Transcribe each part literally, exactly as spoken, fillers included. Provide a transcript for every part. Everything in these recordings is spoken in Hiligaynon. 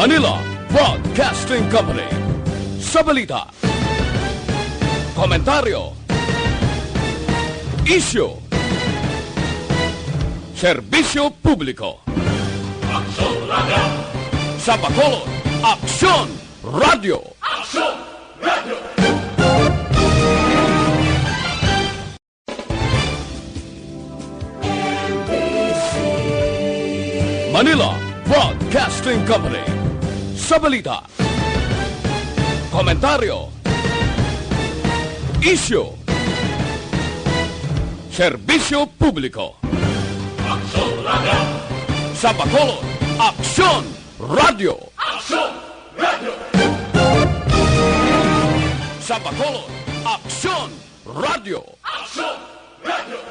Manila Broadcasting Company. Sa balita, komentaryo, isyu, serbisyo publiko. Aksyon Radio! Sa Bacolod, Aksyon Radio! Aksyon Radio! Manila Broadcasting Company. Sa balita, komentaryo, isyu, serbisyo publiko. Aksyon Radio! Sa Bacolod, Aksyon Radio! Aksyon Radio! Sa Bacolod, Aksyon Radio! Aksyon Radio!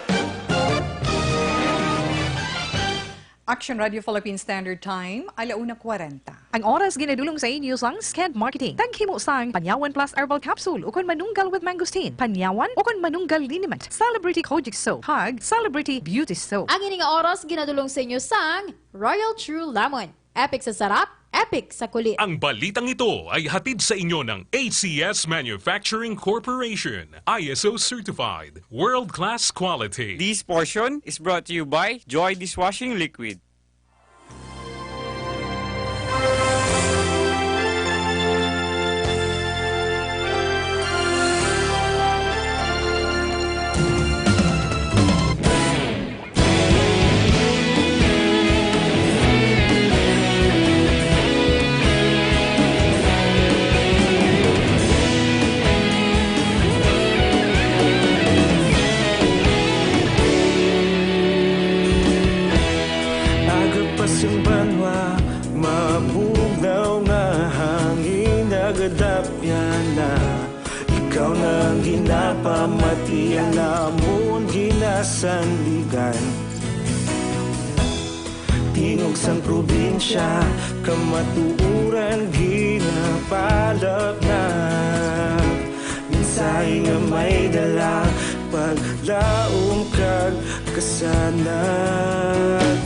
Action Radio Philippine Standard Time, ala una kwarenta. Ang oras ginadulong sa inyo sang Sked Marketing. Taghimo sang Panyawan Plus Herbal Capsule ukon Manunggal with Mangosteen, Panyawan ukon Manunggal Liniment, Celebrity Kojic Soap, kag Celebrity Beauty Soap. Ang ini nga oras ginadulong sa inyo sang Royal True Lemon. Epic sa sarap, epic sa kulit. Ang balitang ito ay hatid sa inyo ng A C S Manufacturing Corporation, I S O certified, world-class quality. This portion is brought to you by Joy Dishwashing Liquid. Aga pa sing banwa, mabugnaw nga hangin nagadapyan na. Ikaw na ang ginapamatian namon ginasandigan. Tingog sang probinsya, kamatuoran ginapalapnag. Mensahe nga may dala, paglaom kag kasanag.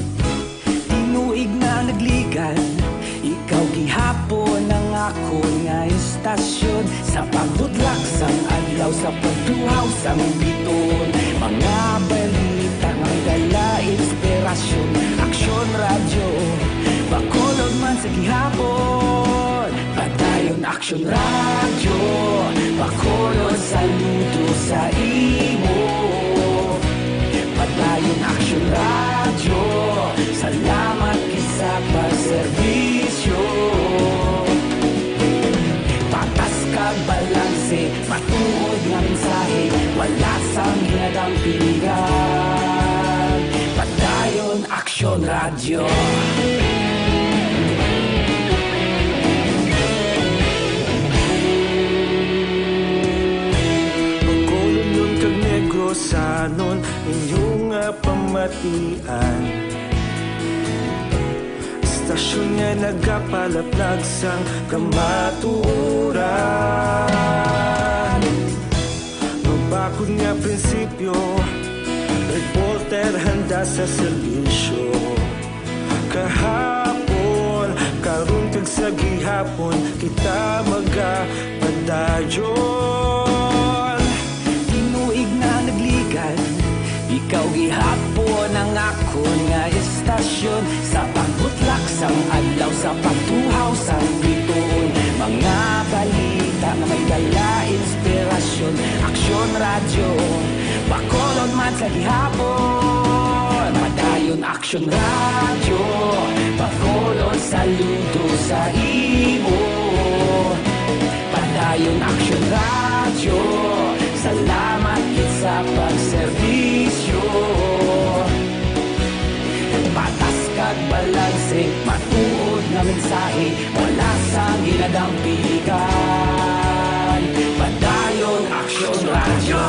Tinuig na nagligan, ikaw gihapon ang akon nga istasyon. Sa pagbutlak sang adlaw, sa pagtuhaw sang biton, mga balita nga may dala inspirasyon. Aksyon Radyo, Bacolod man sa gihapon. Padayon Aksyon Radyo, Bacolod, saludo sa imo. Padayon Aksyon Radyo, salamat gid sa pagserbisyo. Patas kag balanse, matuod nga mensahe, wala sang ginadampigan. Padayon Aksyon Radyo. Bacolodnon kag Negrosanon, inyo nga pamatian. Istasyon nga nagapalaplag sang kamatuoran. Mabakod nga prinsipyo, reporter handa sa serbisyo. Kahapon, karon kag sa gihapon, kita magapadayon. Tinuig na nagligan, ikaw gihapon ang akon nga istasyon. Sa pagbutlak sang adlaw, sa pagtuhaw sang bituon, mga balita nga may dala inspirasyon. Aksyon Radyo, Bacolod man sa gihapon. Padayon Aksyon Radyo, Bacolod, saludo sa imo. Padayon Aksyon Radyo, salamat gid sa pagserbisyo. Patas kag balanse, matuod nga mensahe, wala sang ginadampigan. Padayon Aksyon Radyo.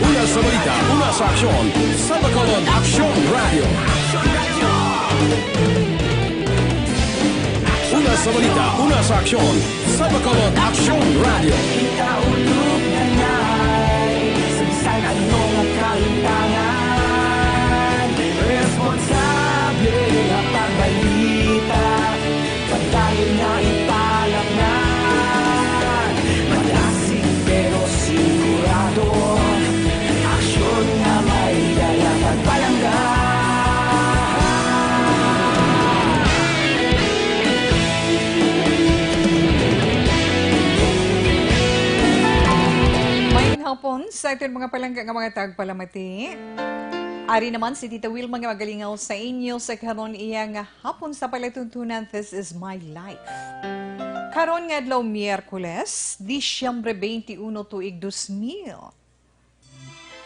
Una sa balita, una sa aksyon, sa Bacolod Aksyon Radyo. Una sa balita, una sa aksyon, sa Bacolod Aksyon Radyo. Kita ulog na nay, sa bisan ano nga kalimtangan, responsable Sa aton mga palangga nga mga tagpalamati, ari naman si Tita Wilma nga magalingaw sa inyo sa karon iya nga hapon sa palatuntunan, This Is My Life. Karon nga adlaw, Miyerkules, Disyembre twenty-one, tuig dos mil.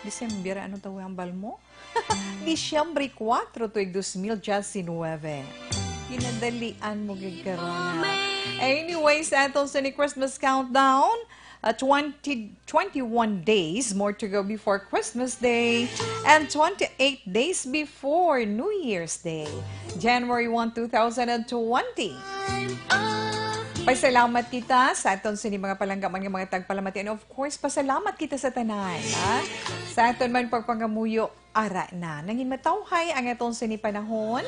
Disyembre, ano tawag ang bal mo? Disyembre kuwatro, tuig dos mil diecinuebe. Ginadalian mo gid karon, ha? Anyway, sa aton sa ni Christmas countdown, uh, twenty, twenty-one days more to go before Christmas Day and twenty-eight days before New Year's Day, January one, two thousand and twenty. Pasalamat kita sa aton sini mga palangga man nga mga tagpalamati. And of course, pasalamat kita sa tanan, ha? Sa aton man pagpangamuyo, ara na. Nangin matawhay ang aton sini panahon.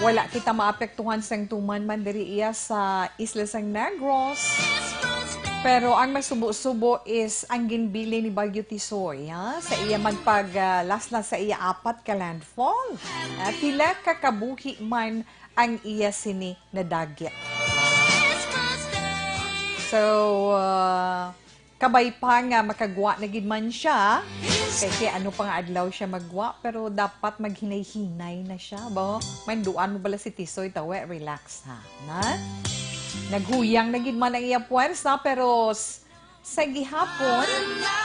Wala kita maapektuhan sang tuman man diri iya sa isla sang Negros. Pero ang masubo-subo is ang ginbilin ni Bagyo Tisoy, ha? Sa iya man pag, ah, last na sa iya apat ka landfall. Ah, pila ka kabuhi man ang iya sini nadagit. So, ah, kabay pa nga makagwa na gid man siya. Kay, kay ano pa nga adlaw siya maggwa, pero dapat maghinay-hinay na siya, bo? Manduan mo bala si Tisoy, tawe, relax, ha? Na? Naghuyang na gid man ang iya puwersa, pero s-, sa gihapon,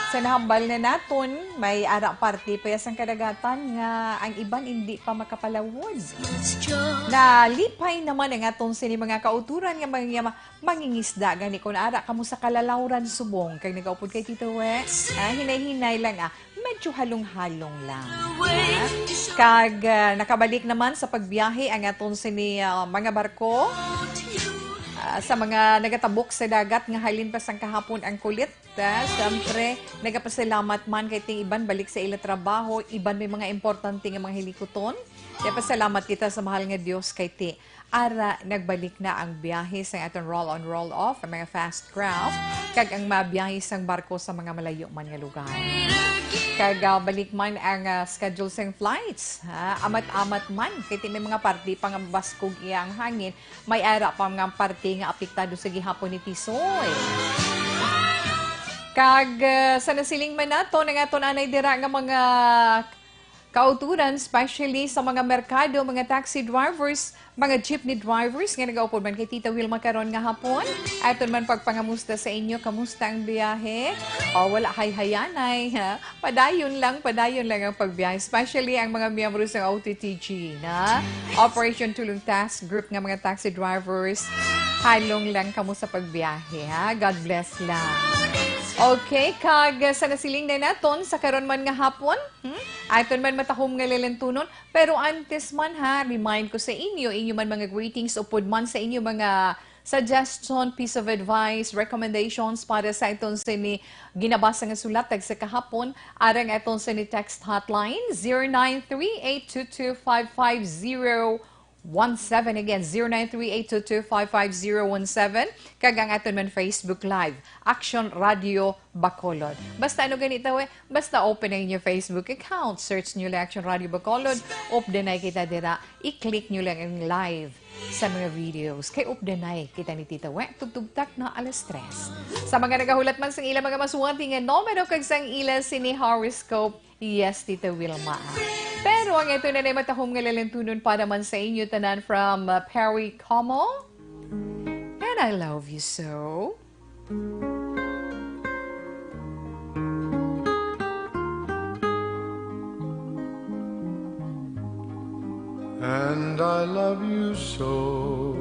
sa nahambal na naton, may ara parte pa ya sang kadagatan nga ang iban indi pa makapalawod. Nalipay naman ang aton sini mga kauturan nga mga mangingisda gani kon ara kamo sa kalalawran subong kag nagaupod kay Tito Wex. Ah, hinay-hinay lang, ah. Medyo halong-halong lang. Ah. Kag, ah, nakabalik naman sa pagbiyahe ang aton sini, ah, mga barko. Ah, sa mga nagatabok sa dagat nga halin pa sang kahapon ang kulit, ah, siyempre, nagapasalamat man kay ting iban balik sa ila trabaho, iban may mga importante nga mga hilikuton. Kaya pasalamat kita sa mahal nga Dios kay ti ara nagbalik na ang biyahe sa aton roll on, roll off, ang mga fast craft, kag ang mga biyahe sang barko sa mga malayo man nga lugar. Kag, ah, balik man ang, ah, schedule sang flights, ha? Amat-amat man, kay ti may mga parte pa nga mabaskog iya ang hangin, may ara pa nga parte nga apektado sa gihapon ni Tisoy. Kag, ah, sa nasiling man nato, ang aton anay dira nga mga kauturan, especially sa mga merkado, mga taxi drivers, mga jeepney drivers nga nagaupod man kay Tita Wilma karon nga hapon. Aton man pagpangamusta sa inyo, kamusta ang biyahe? O, wala hayhayanay, ha? Padayon lang, padayon lang ang pagbiyahe, especially ang mga miyembro sa O T T G, na Operation Tulong Task Group nga mga taxi drivers. Halong lang kamo sa pagbiyahe, ha? God bless lang. Okay, kag sa nasiling na naton sa karon man nga hapon, Hmm? Aton man matahom nga lalantunon. Pero antes man, ha, remind ko sa inyo, inyo man mga greetings, upod man sa inyo mga suggestion, piece of advice, recommendations para sa aton sini ginabasa nga sulat tag sa kahapon, arang aton sini text hotline, zero nine three eight two two five five zero one seven. Again, zero nine three eight two two five five zero one seven. Kag ang aton man Facebook Live, Action Radio Bacolod. Basta ano gani tawe, basta open ang inyo Facebook account. Search nyo lang Action Radio Bacolod. Updanay kita dira. I-click nyo lang ang live sa mga videos. Kay updanay kita ni Tita We. Tugtugtak na alas tres. Sa mga nagahulat man sang ila mga maswati nga numero kag sang ila sini horoscope, yes, Tita Wilma. Pero ang ito na matahom nga lalantunon para man sa inyo tanan from, uh, Perry Como. And I love you so. And I love you so.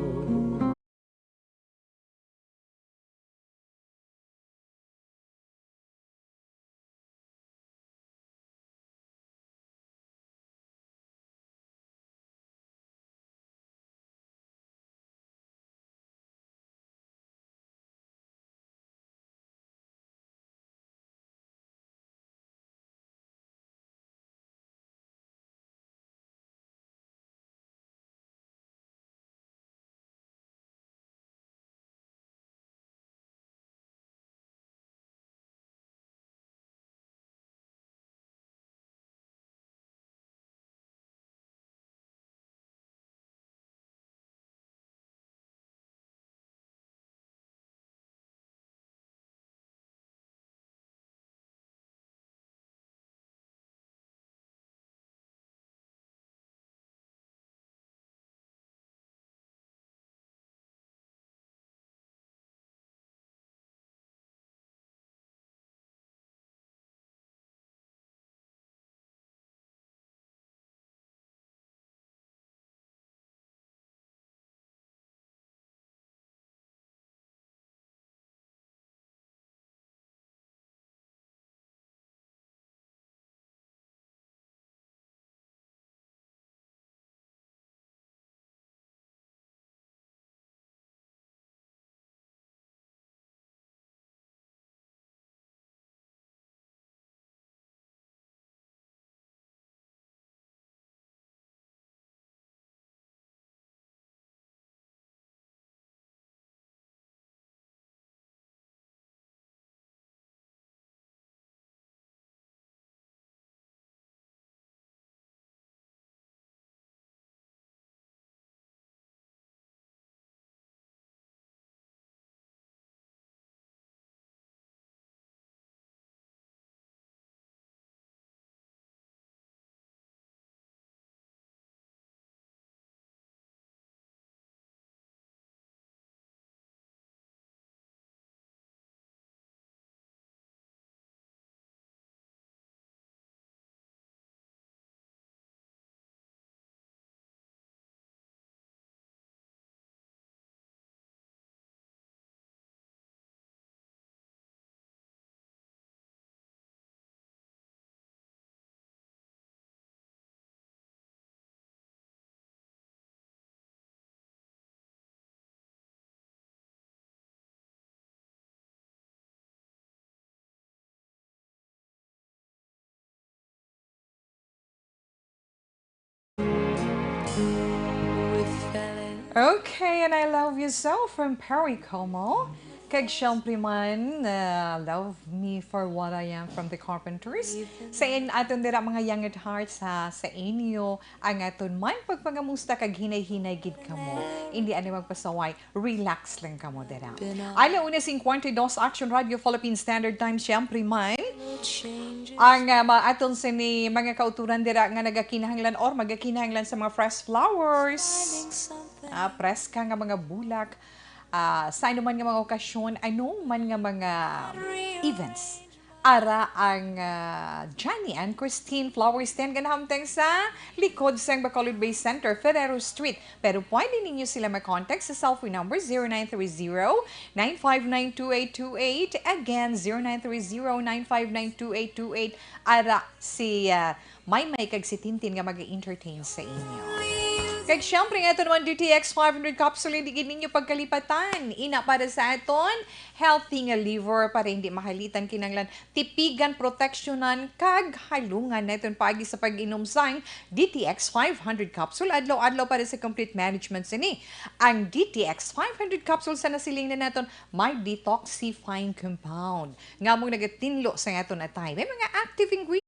Okay, and I Love You So from Perry Como. Kag syempre man, uh, Love Me For What I Am from The Carpenters. Sa in aton dira mga young at hearts ha, sa inyo, ang aton man pagpangamusta kag hinay-hinay gid kamo. Hindi ani magpasaway, relax lang kamo dira. Ala una cincuenta y dos Action Radio Philippine Standard Time, syempre man. Ang uh, ma- aton sini mga kauturan dira nga nagakinahanglan or magakinahanglan sa mga fresh flowers. Ah, preska nga mga bulak, ah, sa anuman nga mga okasyon, anong man nga mga events. Ara ang ah, Johnny and Christine Flower Stand ganahamtang sa likod sang Bacolod Bay Center, Ferrero Street. Pero pwede ninyo sila ma-contact sa cellphone number zero nine three zero, nine five nine, two eight two eight. Again, zero nine three zero, nine five nine, two eight two eight. Ara si ah, Maymay kag si Tintin nga mag-entertain sa inyo. Kag syempre, nga ito naman, D T X five hundred capsule, hindi gid ninyo pagkalipatan. Ina para sa aton, healthy nga liver, para hindi mahalitan, kinanglan, tipigan, proteksyonan, kag halungan. Na iton paagi sa pag-inom sang D T X five hundred capsule, adlaw-adlaw para sa complete management sini. Ang D T X five hundred capsule sa nasiling na naton, may detoxifying compound nga mong nagatinlo sa aton atay. May mga active ingredients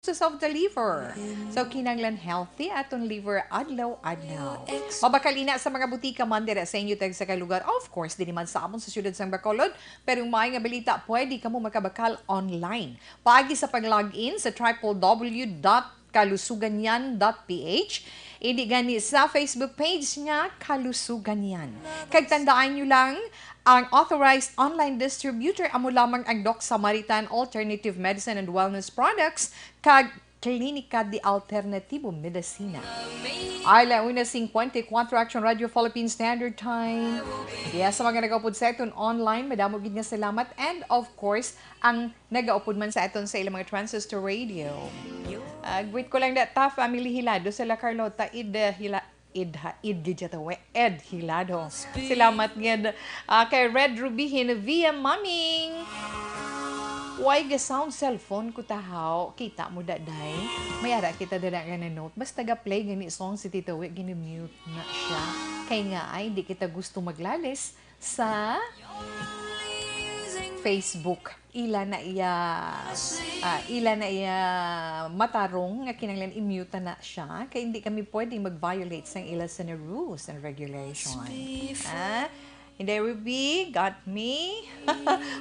of the liver. So, kinanglan healthy aton liver adlaw-adlaw. Mabakal ina sa mga butika man dira sa inyo tag sa kalugar. Of course, dili man sa amon sa siyudad sang Bacolod, pero ang maay nga balita, pwede kamo makabakal online. Paagi sa pag-log in sa triple W dot kalusuganyan dot P H, hindi gani sa Facebook page nga Kalusuganyan. Kag tandaan nyo lang, ang authorized online distributor amo lamang ang Doc Samaritan Alternative Medicine and Wellness Products kag Klinika de Alternativo Medicina. Ala una cincuenta y cuatro Action Radio Philippine Standard Time. Yes, sa mga nagaupod sa aton online, madamo gid nga salamat. And of course, ang nagaupod man sa aton sa ilang mga transistor radio. Ah, greet ko lang da ta, family Hilado, sila Carlota, Ed, ah, Hila-, Ed, ha, Ed, gid siya to, we, Ed Hilado. Salamat ngid, ah, kay Red Ruby Hinavia Maming. Why ga sound cellphone ko tahaw? Kita mo da, day? May ara kita dira nga na note. Basta ga play gani song si Tito Wi, gini-mute na siya. Kay nga ay, di kita gusto maglalis sa Facebook. Ila na iya, ah, ila na iya matarong nga kinahanglan i-mute na siya, kay hindi kami pwedeng mag-violate sang ila sa rules and regulation. Ah, Inday Ruby, got me?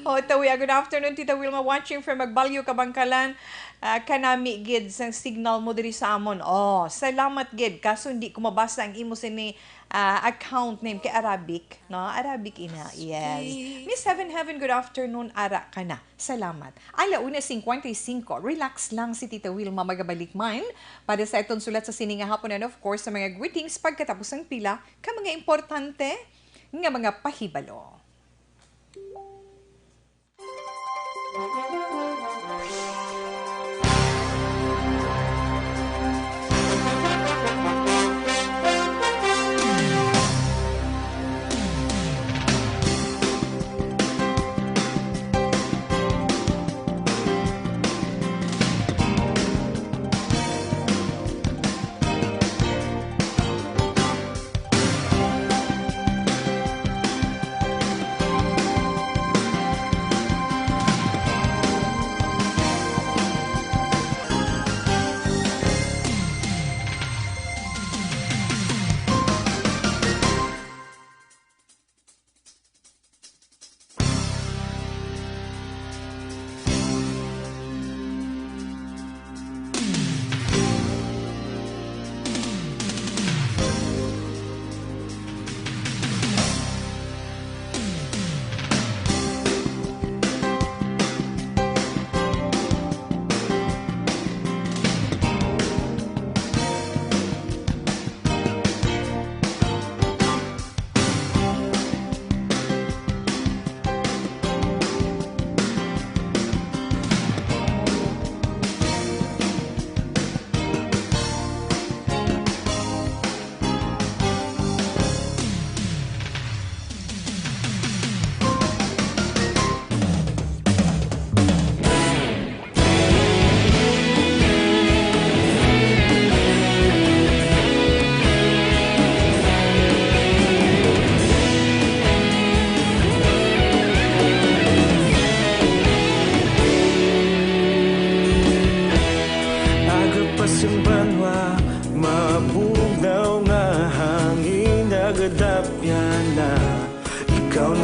Oh, Tita Wil, good afternoon, Tita Wilma, watching from Agbalyo, Kabangkalan. Ah, kanami gid sang signal mo diri sa amon. Oh, salamat gid. Kaso hindi ko mabasa ang imo sini, ah, account name kay Arabic, no? Arabic ina. Yes. Miss Heaven Heaven, good afternoon. Ara ka na. Salamat. Ala una cincuenta y cinco. Relax lang si Tita Wilma, magabalik man para sa aton sulat sa sini nga hapon, and of course sa mga greetings pagkatapos ang pila ka mga importante nga mga pahibalo.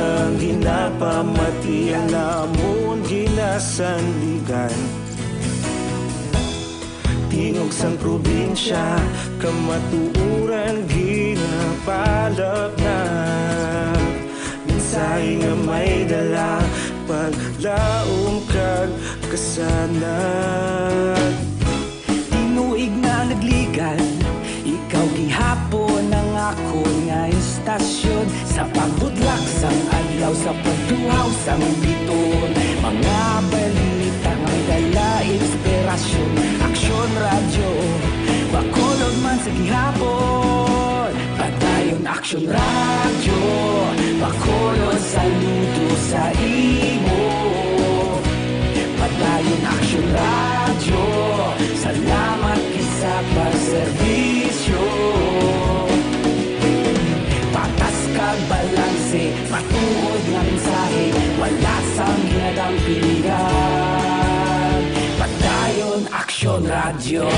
Ang ginapamatian namon ginasandigan, tingog sang probinsya, kamatuoran ginapalapnag. Mensahe nga may dala, paglaom kag kasanag. Tinuig na nagligan, ikaw gihapon ang akon nga istasyon. Sa pagbudlak sang adlaw, sa pagtuhaw sang bituon, mga balita nga may dala inspirasyon. Aksyon Radyo, Bacolod man sa gihapon. Padayon Aksyon Radyo, Bacolod, saludo sa imo. Padayon Aksyon Radyo, salamat gid sa pagserbisyo. Patas kag balanse, matuod nga mensahe, wala sang ginadampigan. Padayon Aksyon Radyo.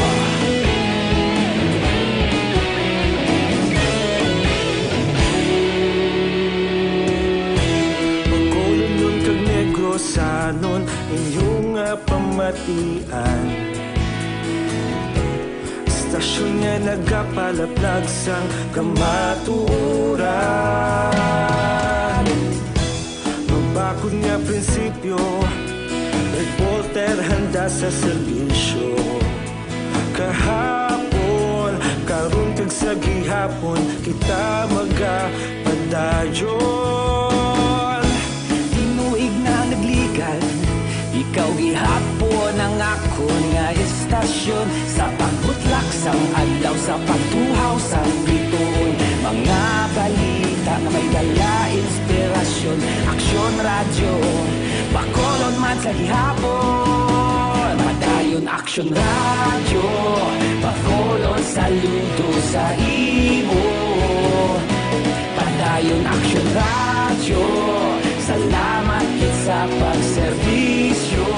Bacolodnon kag Negrosanon, inyo nga pamatian. Istasyon nga nagapalaplag sang kamatuoran. Mabakod nga prinsipyo, reporter handa sa serbisyo. Kahapon, karon kag sa gihapon, kita magapadayon. Tinuig na nagligan, ikaw gihapon ang akon nga istasyon. Sa pagbutlak sang adlaw, sa pagtuhaw sang bituon, mga balita nga may dala inspirasyon. Aksyon Radyo, Bacolod man sa gihapon. Padayon Aksyon Radyo, Bacolod, saludo sa imo. Padayon Aksyon Radyo, salamat gid sa pagserbisyo.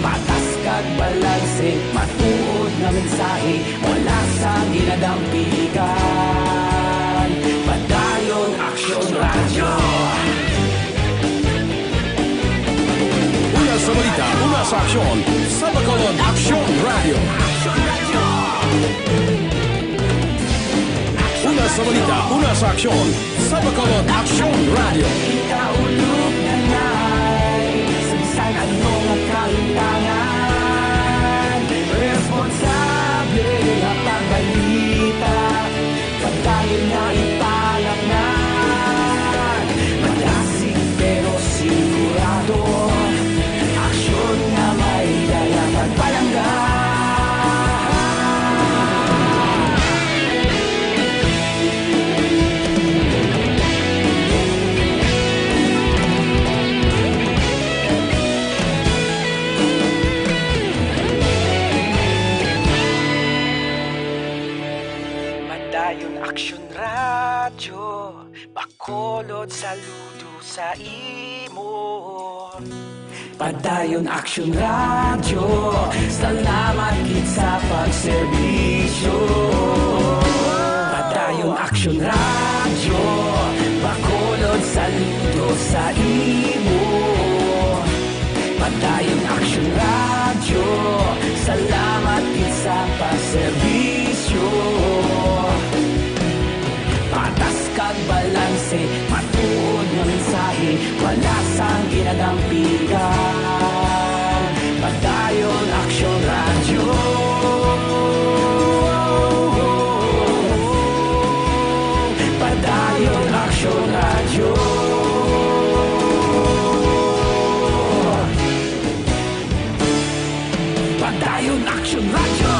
Patas kag balanse, matuod nga mensahe, wala sang ginadampigan. Padayon Aksyon Radyo. Una sa balita, una sa aksyon, sa Bacolod Aksyon Radyo. Una sa balita, una sa aksyon, sa Bacolod Aksyon Radyo. Kita ulog na nay, sa bisan ano nga kalimtangan, responsable nga pagbalita. Padayon na ipalapnag, madasig pero sigurado. Aksyon nga may dala pagpalangga. Padayon Aksyon Radyo, Bacolod, saludo sa imo. Padayon Aksyon Radyo, salamat gid sa pagserbisyo. Padayon Aksyon Radyo, Bacolod, saludo sa imo. Padayon Aksyon Radyo, salamat gid sa pagserbisyo. Patas kag balanse, matuod nga mensahe, wala sang ginadampigan. Padayon Aksyon Radyo. Padayon Aksyon Radyo. Padayon Aksyon Radyo.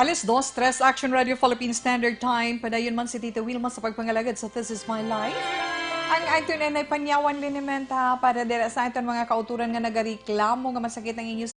Alas dos, tres, Action Radio Philippine Standard Time. Padayon man si Tita Wilma sa pagpangalagad sa This Is My Life. Ang aton anay panyawan liniment, ha, para dira sa aton mga kauturan nga nagareklamo nga masakit ang inyo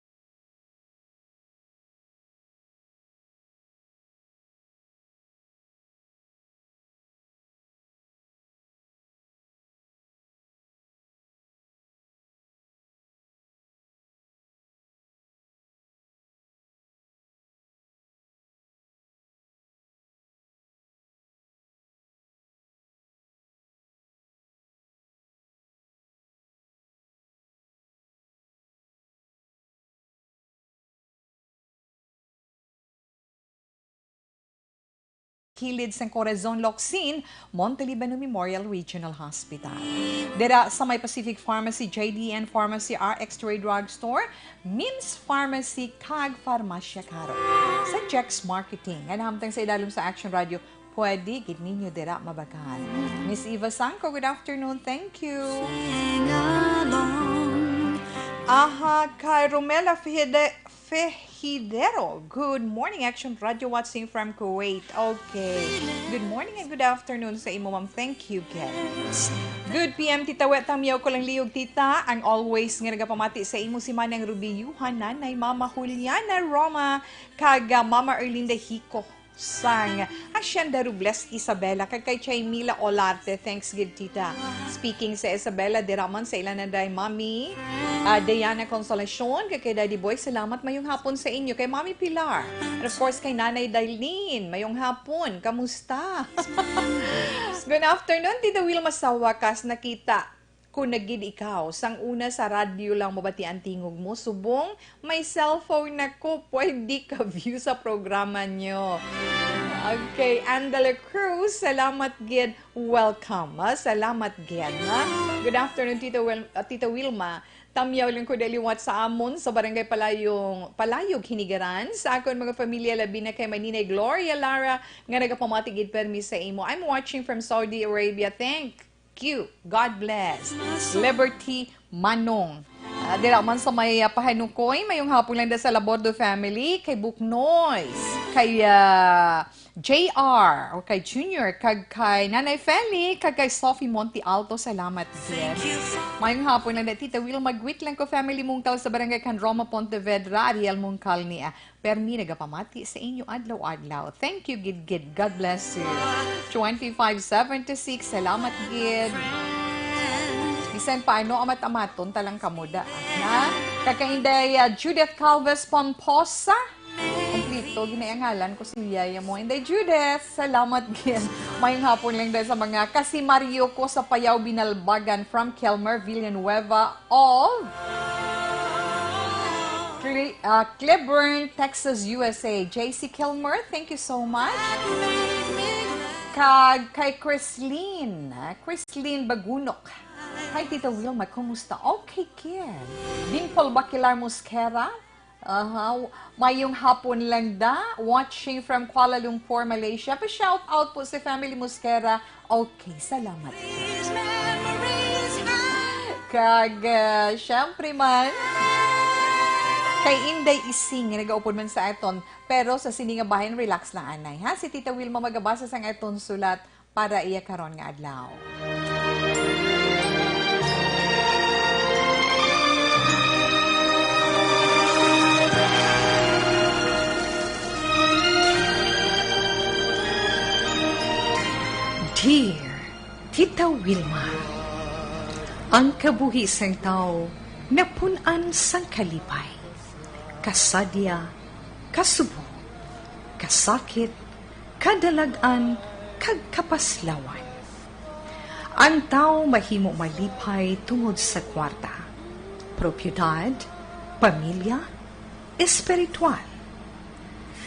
kilid sang Corazon Locsin, Montelibano Memorial Regional Hospital. Dira sa may Pacific Pharmacy, J D N Pharmacy, R X Three Drug Store, Mims Pharmacy, kag Farmacia Caro. Sa Jex Marketing, nga nahamtang sa idalom sa Action Radio, pwede gid ninyo dira mabakal. Miss Eva Sangco, good afternoon. Thank you. Aha, kay Romela Fede-, Fehidero. Good morning, Action Radio, watching from Kuwait. Okay. Good morning and good afternoon sa imo, ma'am. Thank you, Ken. Good P M, Tita Wet, tamiyaw ko lang lihog, Tita. Ang always nga nagapamati sa imo si Manang Ruby Yuhan, Nanay, Mama Juliana Roma, kag, ah, Mama Erlinda Hico sang Hacienda Robles, Isabela, kag kay Chaimila Olarte. Thanks gid, Tita. Speaking sa Isabela, dira man sa ila nanday Mami, ah, Diana Consolacion, kag kay Daddy Boy, salamat. Mayong hapon sa inyo. Kay Mami Pilar, and of course, kay Nanay Dailin, mayong hapon. Kamusta? Good afternoon, Tita Wilma. Sa wakas, nakita ko na gid ikaw. Sang una sa radyo lang mabati ang tingog mo. Subong may cellphone na ko, pwede ka view sa programa nyo. Okay, Andala Cruz, salamat gid. Welcome, ha? Salamat gid, ha? Good afternoon, Tita Wil-, uh, Tita Wilma. Tamyaw lang ko daliwat sa amon sa Barangay Palayong, Palayog, Hinigaran. Sa akon mga pamilya, labi na kay Maninay Gloria Lara, nga nagapamati gid permi sa imo. I'm watching from Saudi Arabia. Thank you. God bless. Liberty Manong. Ah, dira man sa may, ah, Pahanukoy, mayong hapon lang da sa Laborde family, kay Book Noise, kay, ah, J R, o kay Junior, kag kay Nanay Feli, kag kay Sophie Monte Alto. Salamat, dear. Mayong hapon lang da, Tita Wilma, greet lang ko family Mungkal sa Barangay Can Roma, Pontevedra, Ariel Mungkal ni, ah, Permi nagapamati sa inyo adlaw-adlaw. Thank you, gid-gid. God bless you. Twenty-five seventy-six, salamat, gid. Bisan pa ano, amat-amaton talang kamuda, ha? Kakainday, ah, Judith Calves Pomposa. Kompleto, ginayangalan ko si Yaya mo. Inday Judith, salamat, gid. Mayong hapon lang dahil sa mga kasimaryo ko sa Payaw Binalbagan from Kelmer Villanueva of Cle-, ah, Cleburne, Texas, U S A. J C Kilmer, thank you so much. Kag kay Chrislyn, ah, Chrislyn Bagunok. Hi, Tita Wilma, kumusta? Okay, kid. Dimple Bakilar Mosquera. Aha, mayong hapon lang da. Watching from Kuala Lumpur, Malaysia. Pa-shout out po si Family Mosquera. Okay, salamat. Kag, ah, syempre man, kay Inday Ising, nga nagaupod man sa aton. Pero sa sini nga bahin, relax lang, anay, ha? Si Tita Wilma magabasa sang aton sulat para iya karon nga adlaw. Dear Tita Wilma, ang kabuhi sang tawo napun-an sang kalipay, kasadya, kasubo, kasakit, kadalag-an, kag kapaslawan. Ang tawo mahimo malipay tungod sa kwarta, propiedad, pamilya, espiritual.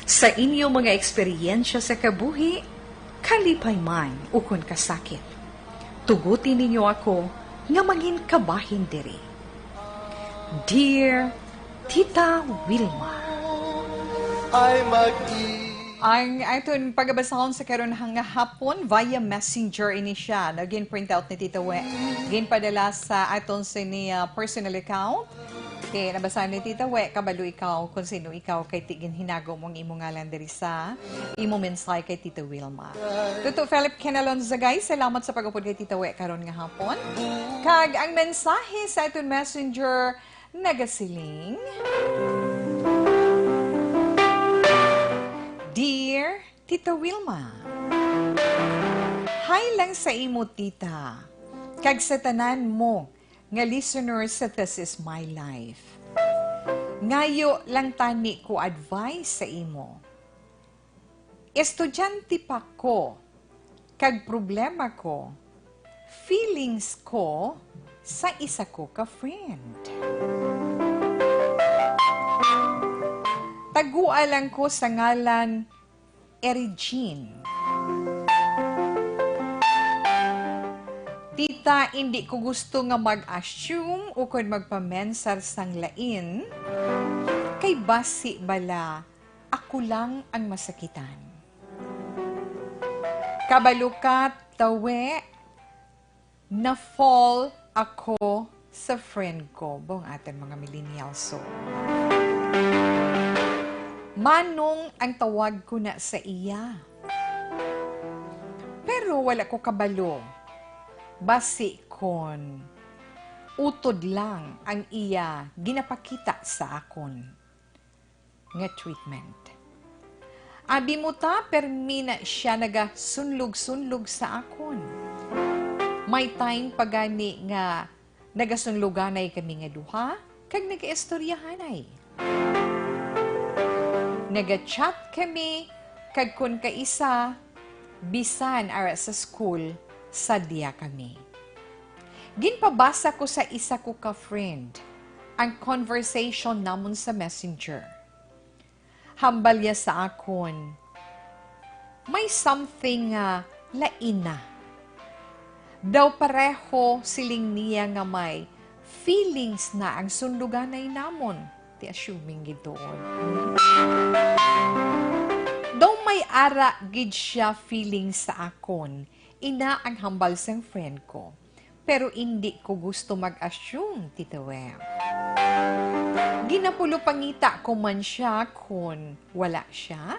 Sa inyo mga eksperyensya sa kabuhi, kalipay man ukon kasakit, tuguti ninyo ako nga mangin kabahin diri. Dear Tita Wilma. Ay mag-i- Ang aton pagabasahon sa karon nga hapon via messenger ini siya. Nagin-print out ni Tita We. Ginpadala sa aton sini, ah, personal account. Nabasahan ni Tita We, kabalo ikaw kung sino ikaw kay ti ginhinago mo ang imo ngalan diri sa imo mensahe kay Tita Wilma. Tuto Philip Kenalon Zagay, salamat sa pag-upod kay Tita We karon nga hapon. Kag ang mensahe sa aton messenger nagasiling, Dear Tita Wilma, hi lang sa imo, tita, kag sa tanan mo nga listeners sa This Is My Life. Ngayo lang tani ko advice sa imo. Estudyante pa ko, kag problema ko, feelings ko sa isa ko ka friend. Tagua lang ko sa ngalan Eri Jean. Tita, indi ko gusto nga mag-assume ukon magpamensar sang lain, kay basi bala ako lang ang masakitan. Kabalo ka, tawe, na-fall ako sa friend ko. Bong aton mga millennials, so. Manong ang tawag ko na sa iya. Pero wala ko kabalo. Basi kon utod lang ang iya ginapakita sa akon nga treatment. Abi mo ta, permi na siya nagasunlog-sunlog sa akon. May time pa gani nga nagasunloganay kami nga duha, kag nagaistoryahanay. Naga-chat kami, kag kun kaisa, bisan ara sa school, sadya kami. Ginpabasa ko sa isa ko ka friend ang conversation namon sa Messenger. Hambal niya sa akon, may something nga lain na. Daw pareho siling niya nga may feelings na ang sunduganay namon. Ti assuming gid tuod. Daw may ara gid siya feelings sa akon. Ina ang hambal sang friend ko. Pero indi ko gusto mag-assume, Tita Weng. Ginapulupangita ko man siya kon wala siya.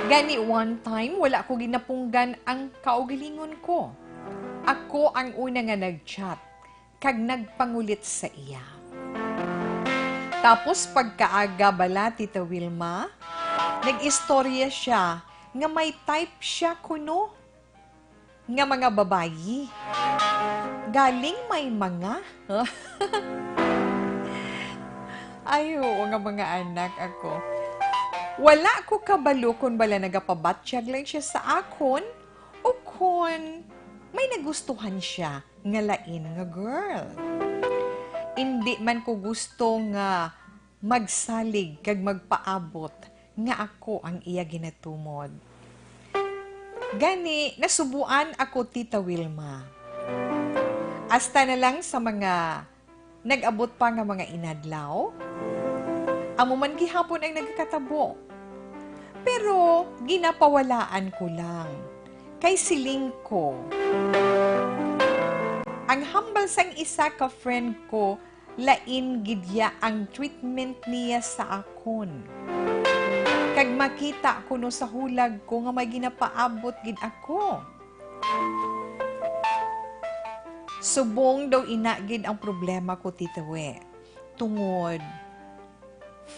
Gani one time, wala ko ginapunggan ang kaugalingon ko. Ako ang una nga nag-chat kag nagpangulit sa iya. Tapos pagkaaga bala, Tita Wilma, nag-istorya siya nga may type siya kuno nga mga babayi. Galing may mga. Ay, oo nga, mga anak ako. Wala ko kabalo kung bala nagapabatyag lang siya sa akon o kung may nagustuhan siya nga lain nga girl. Indi man ko gusto nga magsalig kag magpaabot nga ako ang iya ginatumod. Gani, nasubuan ako, Tita Wilma. Hasta na lang sa mga nag-abot pa nga mga inadlaw, amo man gihapon ang nagakatabo. Pero ginapawalaan ko lang, kay siling ko, ang hambal sang isa ka friend ko, lain gid ya ang treatment niya sa akon. Kag makita kuno sa hulag ko nga may ginapaabot gid ako. Subong daw ina gid ang problema ko, Tita We. Tungod,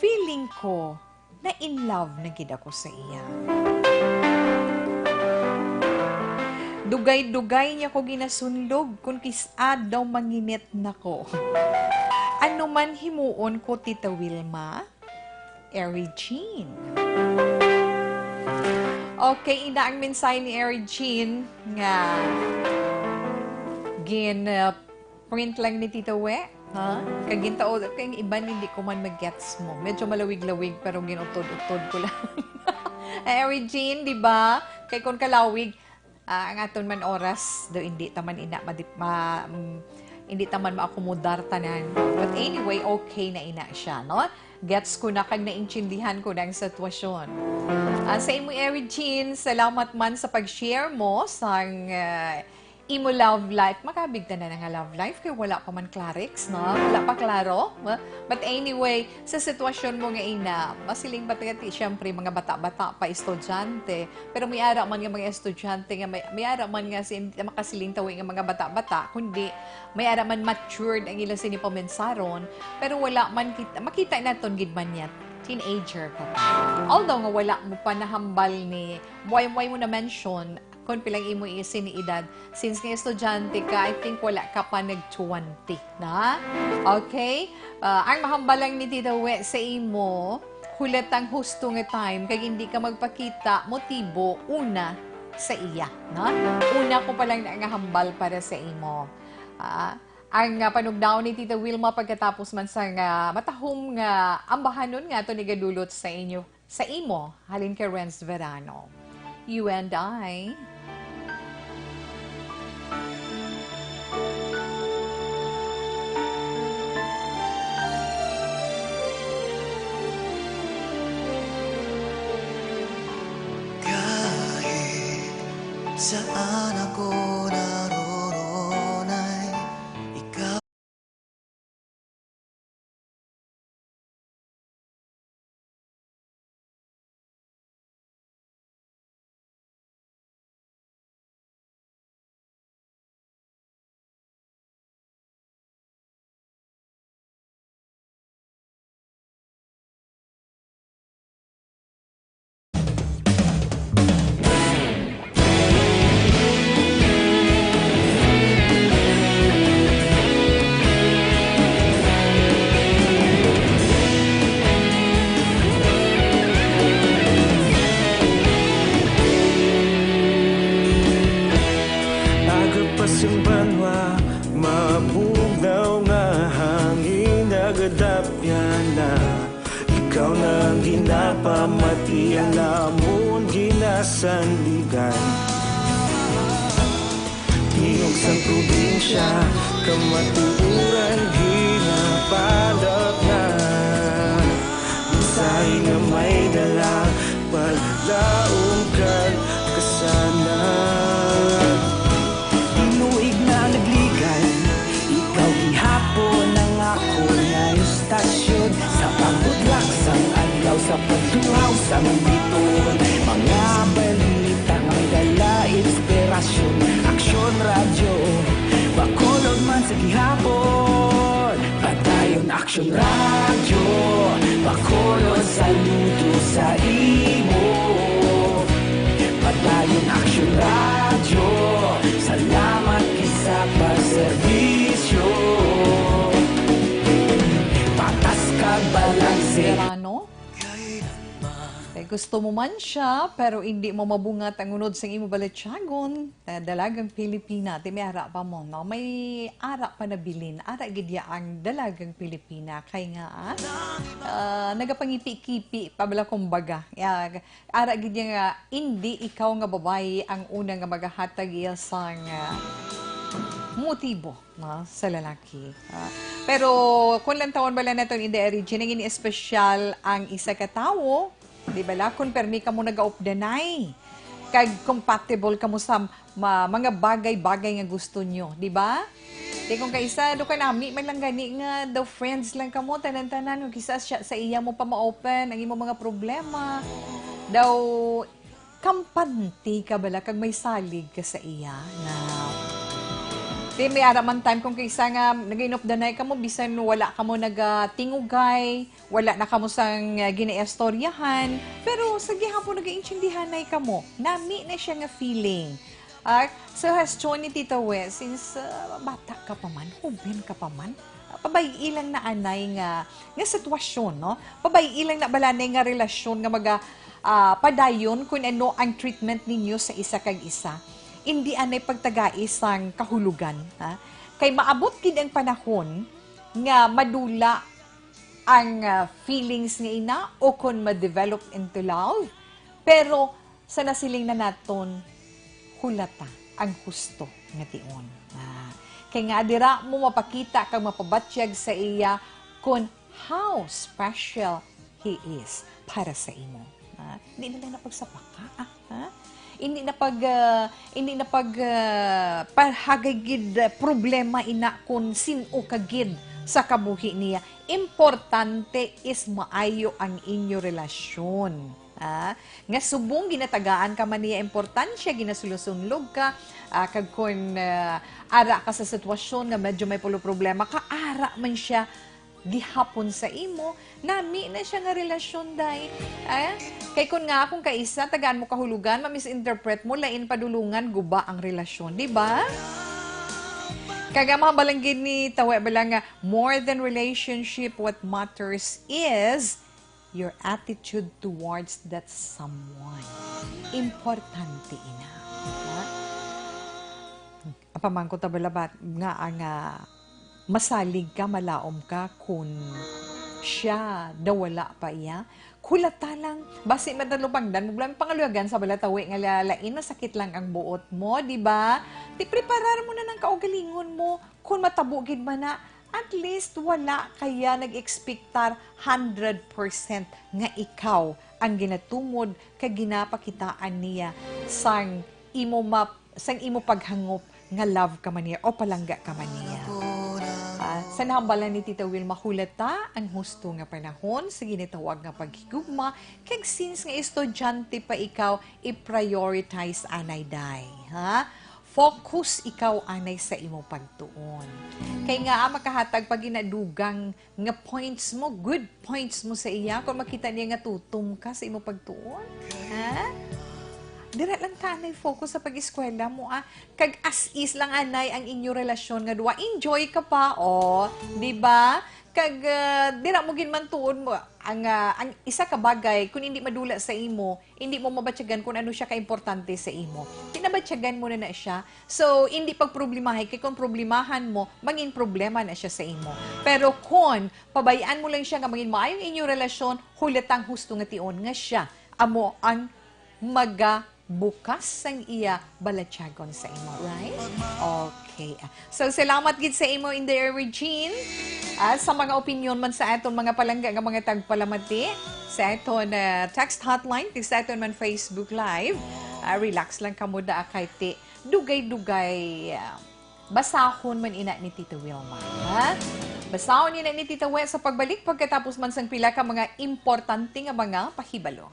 feeling ko na in love na gid ako sa iya. Dugay-dugay niya ko ginasunlog kung kis-a daw manginit na ko. Ano man himuon ko, Tita Wilma? Eri Jean. Okay, ina ang mensahe ni Eri Jean nga gin, uh, print lang ni Tita We, ha? Kag gintaod, kay ang iban hindi ko man magets mo. Medyo malawig-lawig, pero ginutod-utod ko lang. Ay, Eri Jean, di ba? Kay kon kalawig, ah, ang aton man oras, do hindi ta man ina madip-, ma-, mm, hindi ta man maakomodar tanan. But anyway, okay na ina siya, no? Gets ko na kag naintindihan ko na ang sitwasyon. Ah, sa imo, Eri Jean, salamat man sa pag-share mo sang, ah, Imo love life, makabig tanan nga love life kay wala pa man clarix, no? Wala pa klaro. But anyway, sa sitwasyon mo nga ina, masiling ba ti, siyempre, mga bata-bata pa, estudyante. Pero may ara man nga mga estudyante nga may, may ara man nga sin-, makasiling tawi nga mga bata-bata, kundi may ara man matured ang ila sini pamensaron, pero wala man kita, makita naton gid man niya, teenager ka pa. Although nga wala mo pa nahambal ni, why, why mo na-mention kung pilang imo isin edad, since nga estudyante ka, I think wala ka pa nag twenty na. Okay? Ah, ang mahambal lang ni Tita We sa imo, hulatang husto nga time, kag hindi ka magpakita motibo una sa iya, no? Una ko pa lang na nga hambal para sa imo. Ah, ang, ah, panugnaon ni Tita Wilma pagkatapos man sa nga matahom nga ambahanon nga aton igadulot sa inyo, sa imo, halin kay Renz Verano. You and I. Kahit saan ako naroroon ay ikaw. Aga pa sing banwa, mabugnaw nga hangin, nagadapyan na. Ikaw na ang ginapamati, ang amon ginasandigan. Tingog sang probinsya, kamatuoran ginapalapngan. Mensahe nga may dala, paglaom kag kasanag. Tinuig na nagligay, ikaw gihapon ang akon nga istasyon. Sa pagbudlak sang adlaw, sa pagtuhaw sang bituon, mga balita nga may dala inspirasyon. Aksyon Radyo Bacolod man sa gihapon. Padayon Aksyon Radyo, Bacolod, saludo sa imo. Padayon Aksyon Radyo, salamat gid sa pagserbisyo. Patas kag balanse. Verano? Kay gusto mo man siya, pero indi mo mabungat ang unod sang imo balatyagon. Eh, Dalagang Pilipina, ti may ara pa mo, no? May ara pa na bilin. Ara gid ya ang Dalagang Pilipina. Kay nga, ah, ah, nagapangipi-kipi pa bala, kumbaga. Ya, ara gid ya nga, indi ikaw nga babayi ang una nga magahatag iya sang, ah, motibo, no, sa lalaki. Ah, pero kung lantawon bala naton in the origin, ang ini espesyal ang isa ka tawo, di bala, kung permi kamo nagaupdanay, kag compatible kamo sa ma-, mga bagay-bagay nga gusto nyo, di ba? Di kung kaisa, do ka nami, man lang gani nga daw friends lang kamo, tanan-tanan, kung kisa siya, sa iya mo pa ma-open ang imo mga problema, daw kampante ka bala, kag may salig ka sa iya na, di may ara man time kung kaisa nga nagainupdanay kamo, bisan wala kamo nagatingugay, wala na kamo sang, ah, ginaistoryahan, pero sa gihapon nagaintindihanay kamo. Nami na siya nga feeling. Ah, suggestion ni Tita We, since, ah, bata ka pa man, huben ka pa man, ah, pabay-i lang na anay nga, nga sitwasyon, no? Pabay-i lang na bala anay nga relasyon nga maga, ah, padayon kung ano ang treatment ninyo sa isa kag isa. Indi anay pagtagai sang kahulugan, ha? Kay maabot gid ang panahon nga madula ang, ah, feelings nga ina o kon ma-develop into love, pero sa nasiling na naton, hulata ang husto nga tion. Ah, kay nga dira mo mapakita kag mapabatyag sa iya kon how special he is para sa imo. Ah, di na lang na pagsapaka, ah, ha? Hindi na pag, ah, hindi na pag, ah, pahagay gid, ah, problema ina kon sin-o ka gid sa kabuhi niya. Importante is maayo ang inyo relasyon. Ah, nga subong ginatagaan ka man niya importansya, ginasulusunlog ka, ah, kag kon, ah, ara ka sa sitwasyon nga medyo may pulo problema ka, ara man siya gihapon sa imo, nami na siya nga relasyon, day. Eh, kay kun nga akong kaisa, tagaan mo kahulugan, ma-misinterpret mo, lain padulungan, guba ang relasyon, di ba? Kag ang mga balanggid ni Tawe bala nga, more than relationship, what matters is your attitude towards that someone. Importante ina. Ha? Apamangkot ta bala ba nga ang, ah, masalig ka, malaom ka kun siya daw wala pa iya? Kulata lang, basi madalupangdan mo lang pangaluyagan sa balatawi nga la-, lain na sakit lang ang buot mo, di ba? Di preparar mo na ng kaugalingon mo. Kung matabo gid man na, at least wala kaya nag-expectar hundred percent nga ikaw ang ginatumod kag ginapakitaan niya sang imo map-, sang imo paghangop nga love ka man niya o palangga ka man niya. Ah, sa nahambalan ni Tita Wilma, hulata ang husto nga panahon sa ginatawag nga paghigugma, kag since nga estudyante pa ikaw, i-prioritize anay, day, ha? Focus ikaw anay sa imo pagtuon. Kay nga, ah, makahatag pa ginadugang nga points mo, good points mo sa iya, kung makita niya nga tutom ka sa imo pagtuon. Ha? Dira lang ka anay focus sa pag-eskwela mo, ah. Kag as is lang anay ang inyo relasyon nga duwa. Enjoy ka pa, oh, di ba? Kag, ah, dira mo gid man tuon mo ang, ah, ang isa ka bagay, kung hindi madula sa imo, hindi mo mabatyagan kung ano siya kaimportante sa imo. Kinabatyagan mo na na siya. So, hindi pagproblemahi, kay kung problemahan mo, mangin problema na siya sa imo. Pero kung pabayaan mo lang siya nga mangin maayong inyo relasyon, hulatang husto nga tion nga siya amo ang magabukas sang iya balatyagon sa imo, right? Okay. So, salamat gid sa imo, Inday Regine. Ah, sa mga opinyon man sa aton mga palangga nga mga tagpalamati, sa aton, ah, text hotline, kag sa aton man Facebook Live, ah, relax lang kamo da kay ti dugay-dugay, ah, basahon man ina ni Tita Wilma, ha? Basahon ina ni Tita Wi sa pagbalik pagkatapos man sang pila ka mga importante nga mga pahibalo.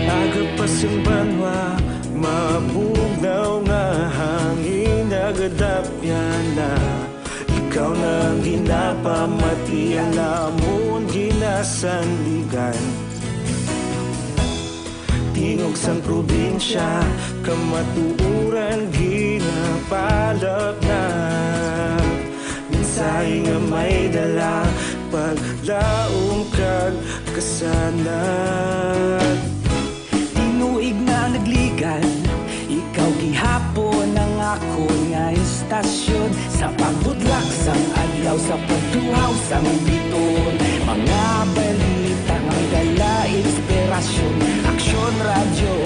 Aga pa sing banwa, mabugnaw nga hangin nagadapyan na. Ikaw na ang ginapamati, ang lamon ginasandigan. Tingog sang probinsya, kamatuoran ginapalapnag. Mensahe nga may dala, paglaom kag kasanag. Tinuig na nagligan, ikaw gihapon ang akon nga istasyon. Sa pagbudlak sang adlaw, sa pagtuhaw sang biton, mga balita nga dala inspirasyon. Aksyon Radyo,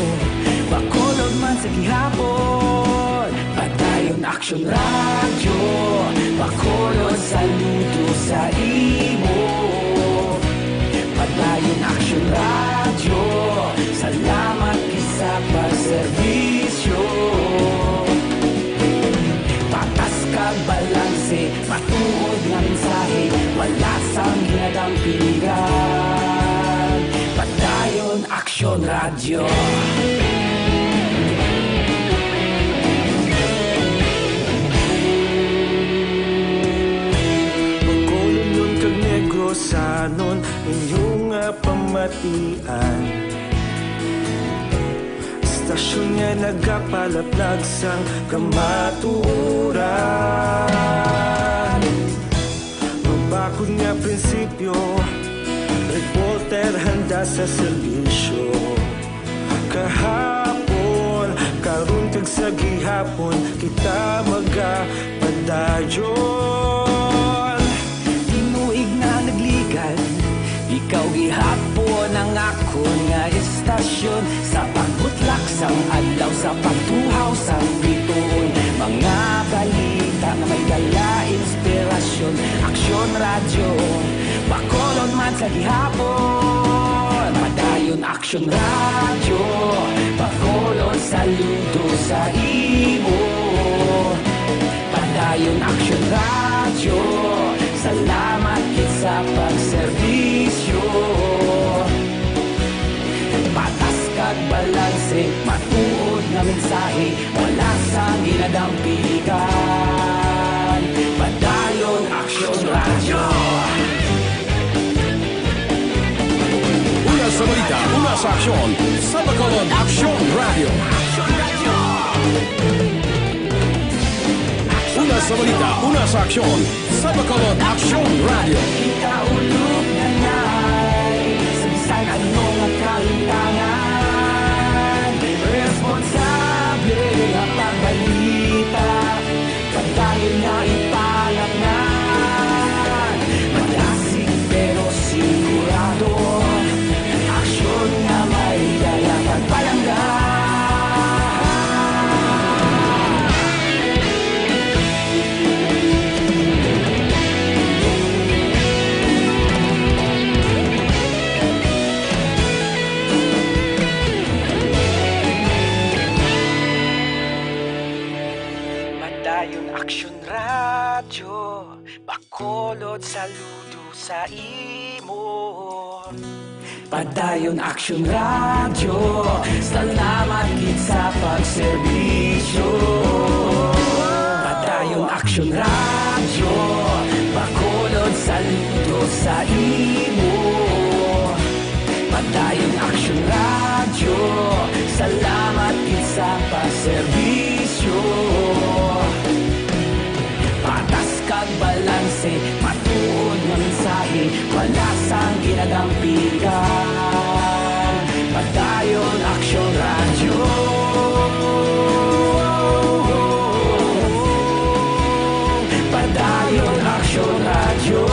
Bacolod man sa gihapon. Padayon Aksyon Radyo, Bacolod, saludo sa imo. Padayon Aksyon Radyo, salamat gid sa pagserbisyo. Patas kag balanse, matuod nga mensahe, wala sang ginadampingan. Padayon Aksyon Bacolodnon kag Negrosanon, inyo nga pamatian. Istasyon nga nagapalaplag sang kamatuoran. Mabakod nga prinsipyo, reporter handa sa serbisyo. Kahapon, karon kag sa gihapon, kita magapadayon. Tinuig nga nagligan, ikaw gihapon ang akon nga istasyon. Sa pagbutlak sang adlaw, sa pagtuhaw sang bituon, mga balita nga may dala inspirasyon. Aksyon Radyo, Bacolod man sa gihapon. Padayon Aksyon Radyo, Bacolod saludo sa imo. Padayon Aksyon Radyo, salamat gid sa pagserbisyo. Patas kag balanse, matuod nga mensahe, wala sang ginadampigan. Padayon Aksyon Radyo. Una sa balita, una sa aksyon, sa Bacolod Aksyon Radyo. Una sa balita, una sa aksyon, sa Bacolod Aksyon Radyo. Ikaulo nga nay, sa bisan ano nga kahitangan, responsable nga pagbalita, padayon nga ipalatnan. Madasig pero sigurado, aksyon nga may dala pagpalangga. Padayon Aksyon Radyo, Bacolod saludo sa imo. Padayon Aksyon Radyo, salamat gid sa pagserbisyo. Padayon Aksyon Radyo, Bacolod saludo sa imo. Padayon Aksyon Radyo, salamat gid sa pagserbisyo. Patas kag balanse, matuod nga mensahe, wala sang ginadampigan. Padayon Aksyon Radyo. Padayon Aksyon Radyo.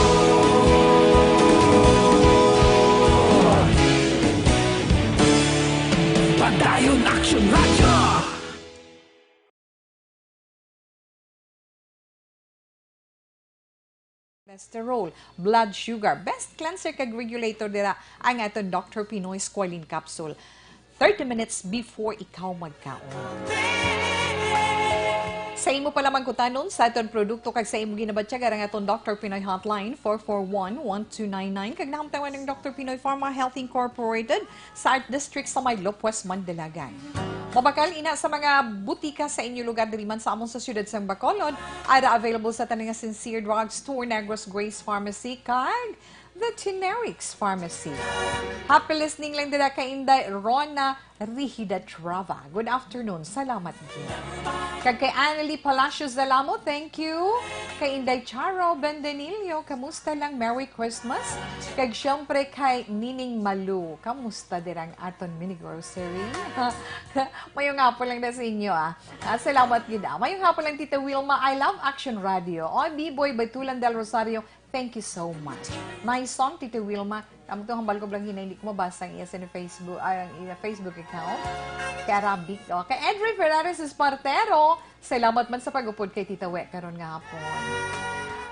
Padayon Aksyon Radyo. Cholesterol, blood sugar, best cleanser kag regulator dira ang aton Doctor Pinoy Squalene Capsule. Thirty minutes before ikaw magkaon. Sa imo pa lamang kutanon sa aton produkto kag sa imo ginabatyagan ang aton Doctor Pinoy Hotline, four four one, one two nine nine, kag nahamtang man ang Doctor Pinoy Pharma Health Incorporated, sa Art District sa may Lopez, Mandalagan. Mabakal ina sa mga butika sa inyo lugar diri man sa amon sa siyudad sang Bacolod. Ara available sa tanan nga Sincere Drug Store, Negros Grace Pharmacy, kag The Generics Pharmacy. Happy listening lang dira kay Inday Rona Rihida Trava. Good afternoon. Salamat gid. Kag kay Annalie Palacios Dalamo, thank you. Kay Inday Charo Bendenillo, kamusta lang? Merry Christmas. Kag syempre kay Nining Malu, kamusta dirang aton mini grocery? Mayong hapon lang na sa inyo, ah. Ah, salamat gid, ah. Mayong hapon lang, Tita Wilma. I love Action Radio. O, B-Boy Batulan Del Rosario, thank you so much. Nice song, Tita Wilma. Amo to, hambal ko lang hinay, hindi ko mabasa ang iya sa Facebook, ay, ang iya Facebook account. Kay Arabic, oh. Kay Edwin Ferrares Espartero, salamat man sa pag-upod kay Tita We karon nga hapon.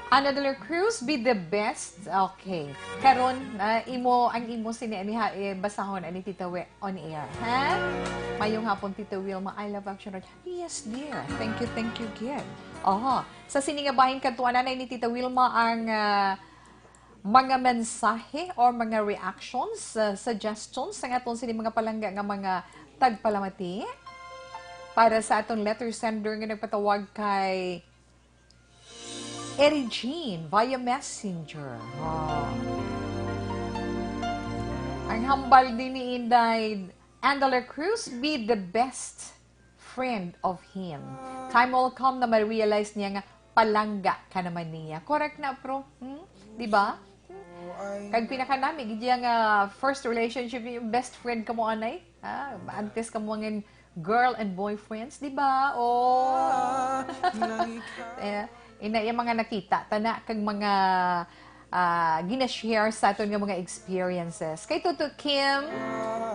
Ana de la Cruz, be the best. Okay. Karon, ah, imo, ang imo sini, ani ha, eh, basahon, ani Tita We on air. Ha? Mayong hapon, Tita Wilma. I love Action Radio. Yes, dear. Thank you, thank you, kid. Oho. Sa sini nga bahin, kantuanan na ni Tita Wilma ang, ah, mga mensahe or mga reactions, uh, suggestions sang aton sini mga palangga nga mga tagpalamati para sa aton letter sender nga nagpatawag kay Eddie Jean via Messenger. Oh. Ang hambal din ni Inday Andala Cruz, be the best friend of him. Time will come na ma-realize niya nga palangga ka naman niya. Correct na, bro? Hmm? Di ba? Kag pinakanami, gid iya nga first relationship, yung best friend ka mo, anay? Ah, antes ka mo ngin girl and boyfriends, di ba? Oh. Eh, ina, yung mga nakita, tana, kag mga ah, gina-share sa aton nga mga experiences. Kay Tuto Kim,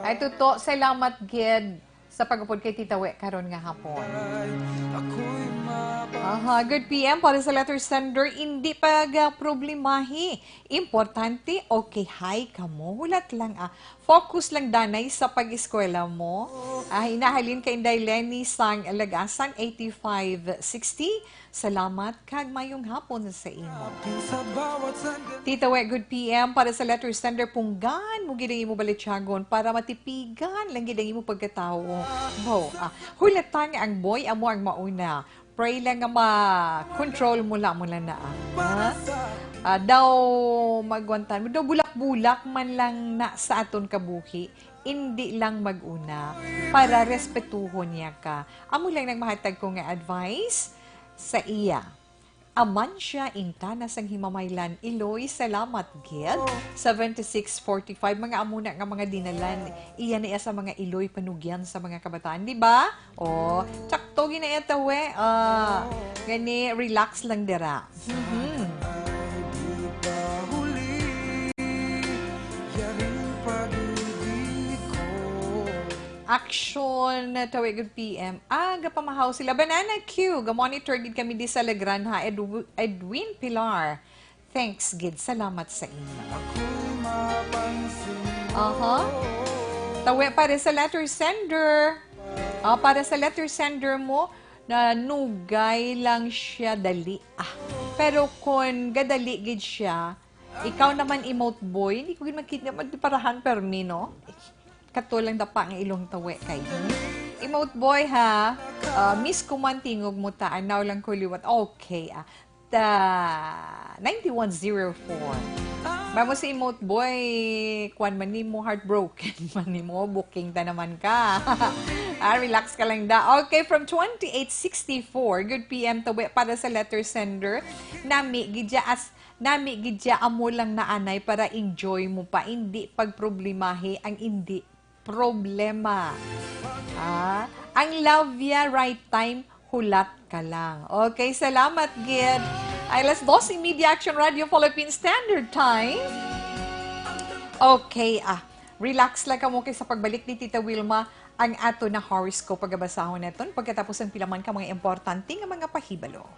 ay Tuto, salamat gid sa pag-upod kay Tita We karon nga hapon. Aha, good P M para sa letter sender, hindi pag, ah, problemahi. Importante, okay, hi kamo. Hulat lang, ah. Focus lang danay sa pag-eskwela mo. Ah, hinahalin kay Inday Lenny sang Lagasan, eighty-five sixty. Salamat kag mayong hapon sa imo. Tita We, good P M para sa letter sender, punggan mo gid ang imo balityagon para matipigan lang gid ang imo pagkatawo. Bo, ah, hulata nga ang boy amo ang mauna. Pray lang nga ma-control mo lang, mo lang na, ah. Ha? Ah, daw magwantan mo, daw bulak-bulak man lang na sa aton kabuhi, indi lang mag-una para respetuhon niya ka. Amo lang nang mahatag ko nga advice sa iya. Amansya, intana sang himamaylan, Iloy, salamat gid. Seventy-six forty-five, mga amo na nga mga dinalan. Iya na iya sa mga Iloy panugyan sa mga kabataan, di ba? Oh, tsakto gina iya, Tawe. Ah, gani, relax lang dira. Mhm. Action, Tawe, good P M. Ah, gapamahaw sila. Banana Q, ga-monitor gid kami di sa Legrand, ha, Edw-, Edwin Pilar. Thanks gid. Salamat sa inyo. Aha. Tawe, para sa letter sender. Ah, para sa letter sender mo, nanugay lang siya dali. Ah, pero kon gadali gid siya, ikaw naman, emote boy, hindi ko gid makita, magdiparahan permi, no? Kato lang dapa nga ilong, Tawe, kay, hmm? Emote boy, ha? Ah, miss ko man, tingog mo ta, anaw lang ko liwat. Okay, ah. Ta, ninety-one zero four. Mamo si emote boy, kwan man nimo, heartbroken man nimo, booking ta naman ka. Ah, relax ka lang da. Okay, from twenty-eight sixty-four, good P M, Tawe, para sa letter sender. Nami gid ya as, nami gid ya, amo lang na anay para enjoy mo pa, indi pagproblemahi ang indi problema. Ah, ang love ya, right time, hulat ka lang. Okay, salamat gid. Ay, alas dos y media, Action Radio Philippine Standard Time. Okay, ah, relax lang kamo kay sa pagbalik ni Tita Wilma, ang ato na horoscope pagabasahon naton pagkatapos ang pila man ka mga importante nga mga pahibalo.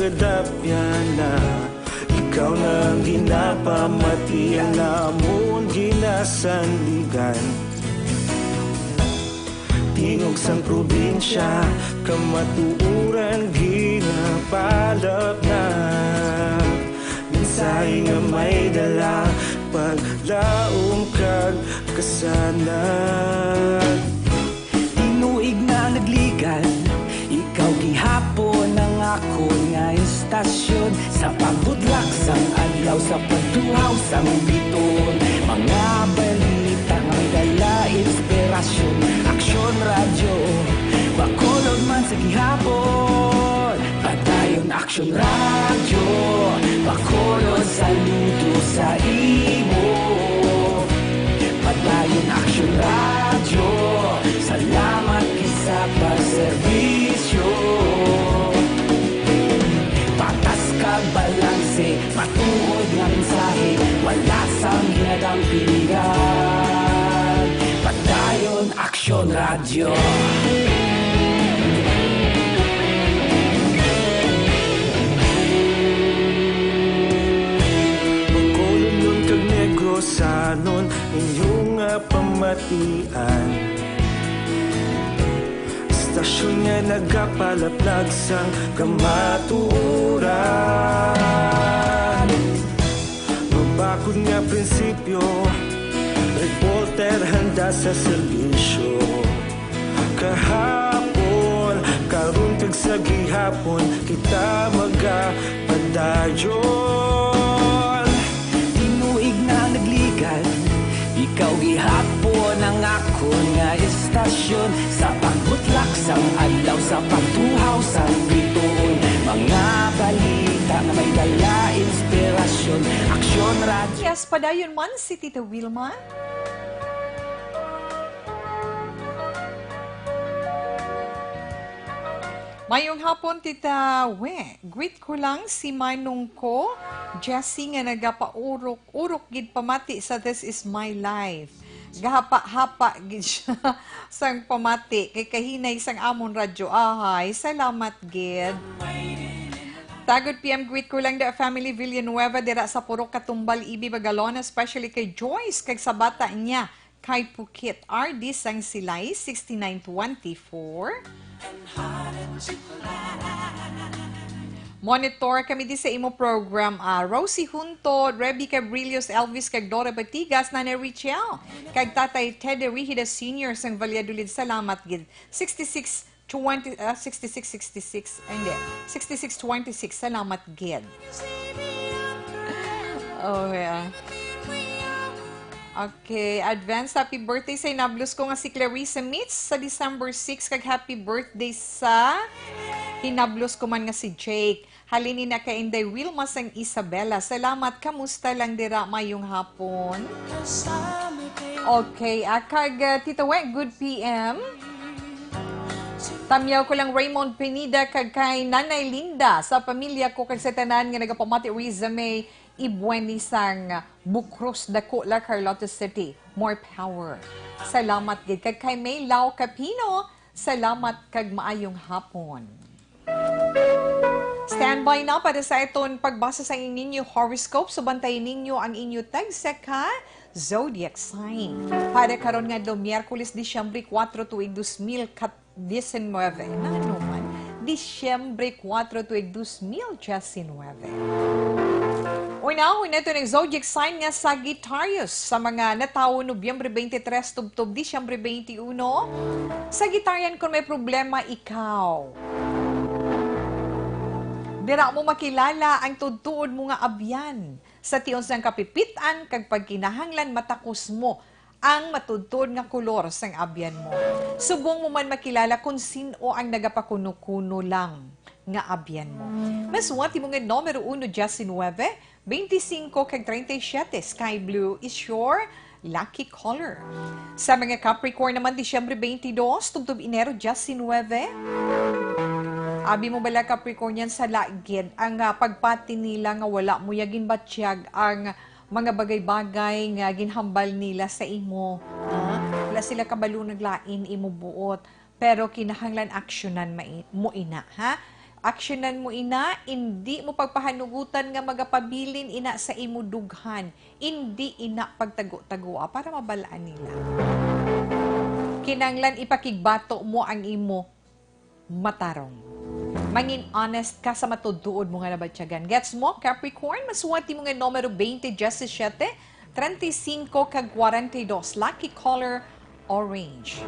Kadapyan na, ikaw na ang ginapamati, ang amon ginasandigan. Tingog sang probinsya, kamatuoran ginapalapnag. Mensahe nga may dala, paglaom kag kasanag. Tinuig na nagligad, ikaw gihapon ang akon nga istasyon. Sa pagbutlak sang adlaw, sa pagtuhaw sang bituon, mga balita nga may dala inspirasyon. Aksyon Radyo, Bacolod man sa gihapon. Padayon Aksyon Radyo, Bacolod, saludo sa imo. Padayon Aksyon Radyo, salamat gid sa pagserbisyo. Patas kag balanse, matuod nga mensahe, wala sang ginadampingan. Padayon Aksyon Radyo. Bacolodnon kag Negrosanon, inyo nga pamatian. Istasyon nga nagapalaplag sang kamatuoran. Mabakod nga prinsipyo, reporter handa sa serbisyo. Kahapon, karon kag sa gihapon, kita magapadayon. Tinuig na nagligad, ikaw gihapon ang akon nga istasyon. Sa pagbutlak sang adlaw, sa pagtuhaw sang bituon, mga balita nga may dala inspirasyon. Aksyon Radyo. Yes, padayon man si Tita Wilma. Mayong hapon, Tita We. Greet ko lang si Manong ko, Jessie, nga nagapaurok-urok gid pamati sa This Is My Life. Gahapa-hapa gid siya sang pamati kay kahinay sang amon radyo. Ahay, salamat gid. Tagod P M, greet ko lang the family Villanueva dira sa Purok Katumbal, Ibi, Bagalon, especially kay Joyce kag sa bata niya kay Pukit R D sang Silay, sixty-nine twenty-four. Monitor kami di sa imo program, ah, Rosie Hunto, Rebby Cabrillos, Elvis kag Dora Batigas, Nanay Richelle, kag Tatay Teddy Rihida Senior sang Valladolid. Salamat gid. Sixty-six twenty, ah, sixty-six sixty-six, hindi, sixty-six twenty-six. Salamat gid. Oh, yeah. Okay, advance happy birthday sa hinablos ko nga si Clarissa Mitz sa December six, kag happy birthday sa hinablos ko man nga si Jake. Halin ni na kay Inday Wilma sang Isabela. Salamat. Kamusta lang dira? Mayong hapon. Okay, ah, kag, ah, Tita We, good P M. Tamyaw ko lang Raymond Pineda kag kay Nanay Linda sa pamilya ko kag sa tanan nga nagapamati, Riza May Ibueni sang Bucros, Dacula, Carlota City. More power. Salamat gid kag kay May Lau Capino. Salamat kag maayong hapon. Standby na para sa aton pagbasa sa ininyo horoscope. So, bantayan ninyo ang inyo tagsa ka zodiac sign. Para karon nga adlaw, Miyerkules, Disyembre kuwatro, tuig dos mil diecinueve. Ngano man? Disyembre kuwatro, tuig dos mil diecinueve. Una, una ito ng zodiac sign nga Sagittarius. Sa mga natawo Nobyembre twenty-three tubtob Disyembre twenty-one, Sagittarian, kung may problema ikaw, dira mo makilala ang tuod-tuod mo nga abyan. Sa tion sang kapipit-an kag pagkinahanglan, matakos mo ang matuod-tuod nga kolor sang abyan mo. Subong mo man makilala kon sin-o ang nagapakuno-kuno lang nga abyan mo. Maswati mo nga numero uno, diecinueve, veinticinco, kag treinta y siete. Sky blue is your lucky color. Sa mga Capricorn naman, Disyembre twenty-dos tubtob Enero diecinueve. Abi mo bala, Capricornian, sala gid ang, ah, pagpati nila nga wala mo ya ginbatyag ang mga bagay-bagay nga ginhambal nila sa imo, ha? Wala sila kabalo naglain imo buot, pero kinahanglan aksyonan mai-, mo ina, ha? Aksyonan mo ina, indi mo pagpahanugutan nga magapabilin ina sa imo dughan, indi ina pagtago-tagoa para mabal-an nila. Kinanglan ipakigbato mo ang imo matarong. Mangin honest ka sa matuod-tuod mo nga nabatyagan. Gets mo, Capricorn? Masuwat mo nga numero twenty, disisiete, treinta y cinco kag kwarenta y dos. Lucky color, orange.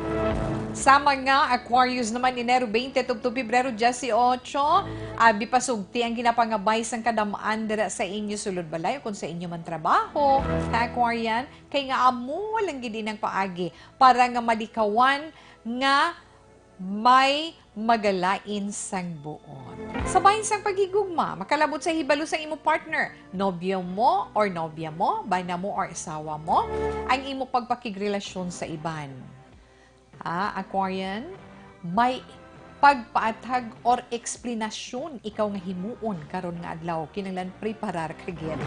Sa mga Aquarius naman, Enero twenty tubtob Pebrero dieciocho, abi pasugti ang ginapangabay sang kadam-an dira sa inyo sulod balay o kung sa inyo man trabaho, ha, Aquarian, kay nga amo lang gid ang paagi para nga malikawan nga may magalain sang buot. Sa bahin sang paghigugma, makalabot sa hibalo sang imo partner, nobyo mo or nobya mo, bana mo or asawa mo, ang imo pagpakigrelasyon sa iban. Ah, Aquarian, may pagpaatag or eksplanasyon ikaw nga himuon karon nga adlaw. Kinahanglan preparar ka gid.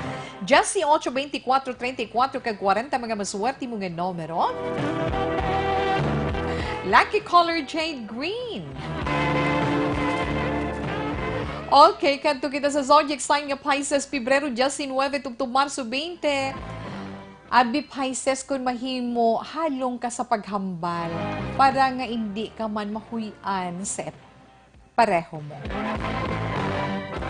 Dieciocho, veinticuatro, treinta y cuatro kag kwarenta, mga maswerte mo nga numero. Lucky color, jade green. Okay, kadto kita sa zodiac sign nga Pisces, Pebrero diecinuebe tubtob Marso twenty. Abi, Pisces, kun mahimo, halong ka sa paghambal para nga indi ka man mahuy-an sa pareho mo.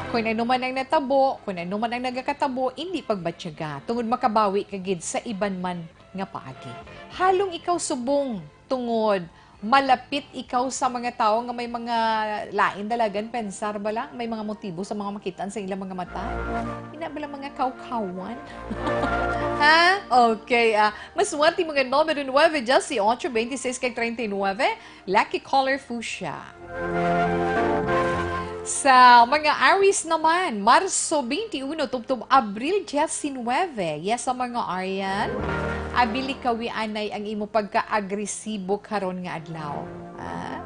Kun ano man ang natabo, kun ano man ang nagakatabo, indi pagbatyaga, tungod makabawi ka gid sa iban man nga paagi. Halong ikaw subong, tungod malapit ikaw sa mga tawo nga may mga lain dalagan pensar bala, may mga motibo sa mga makitaan sa ilang mga mata. Ina bala mga kawkawan? Ha? Okay, ah, maswerte mo nga numero nuebe, dieciocho, veintiséis, kag treinta y nueve. Lucky color, fuchsia. Sa mga Aries naman, Marso twenty-one tubtob Abril diecinuebe. Yes, sa mga Arian, abi likawi anay ang imo pagkaagresibo karon nga adlaw. Ah?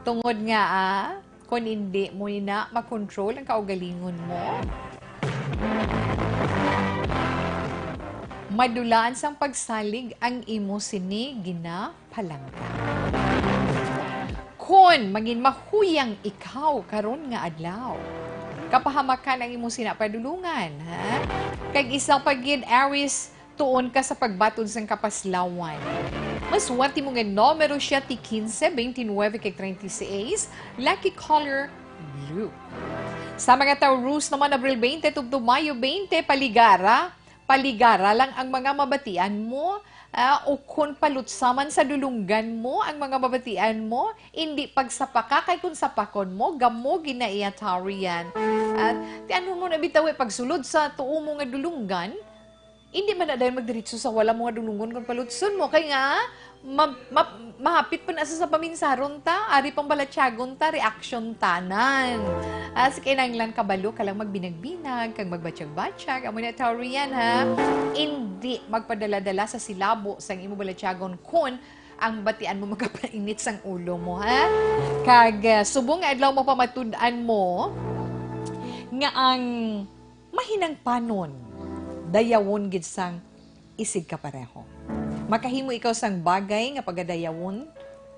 Tungod nga, ah, kun indi mo ina makontrol ang kaugalingon mo, madulaan sang pagsalig ang imo sini ginapalangga. Kon mangin mahuyang ikaw karon nga adlaw, kapahamakan ang imo sina padulungan, ha? Kag isa pa gid, Aries, tuon ka sa pagbaton sang kapaslawan. Maswerte mo nga numero siete, quince, veintinueve, kag treinta y seis. Lucky color, blue. Sa mga Taurus naman, Abril twenty tubtob Mayo twenty, paligara, paligara lang ang mga mabatian mo, ah, o kun palutsa man sa dulunggan mo ang mga mabatian mo, indi pagsapaka, kay kun sapakon mo, gamo gid na iya, Taurian. At ti ano mo na bitaw, eh, pagsulod sa tuo mo nga dulunggan, indi man na dayon magdiretso sa wala mo nga dulungon kon palutson mo, kay nga, ma-, ma-, mahapit pa na sa, sa paminsaron ta, ari pang balatyagon ta, reaksyon tanan. Ah, sa kinahanglan kabalo ka lang magbinag-binag, kag magbatyag-batyag, amo na Taurian, ha? Indi magpadala-dala sa silabo sang imo balatyagon kon ang batian mo magapainit sang ulo mo, ha? Kag, ah, subong nga adlaw mapamatud-an mo nga ang mahinangpanon, dayawon gid sang isigkapareho. Makahimo ikaw sang bagay nga pagadayawon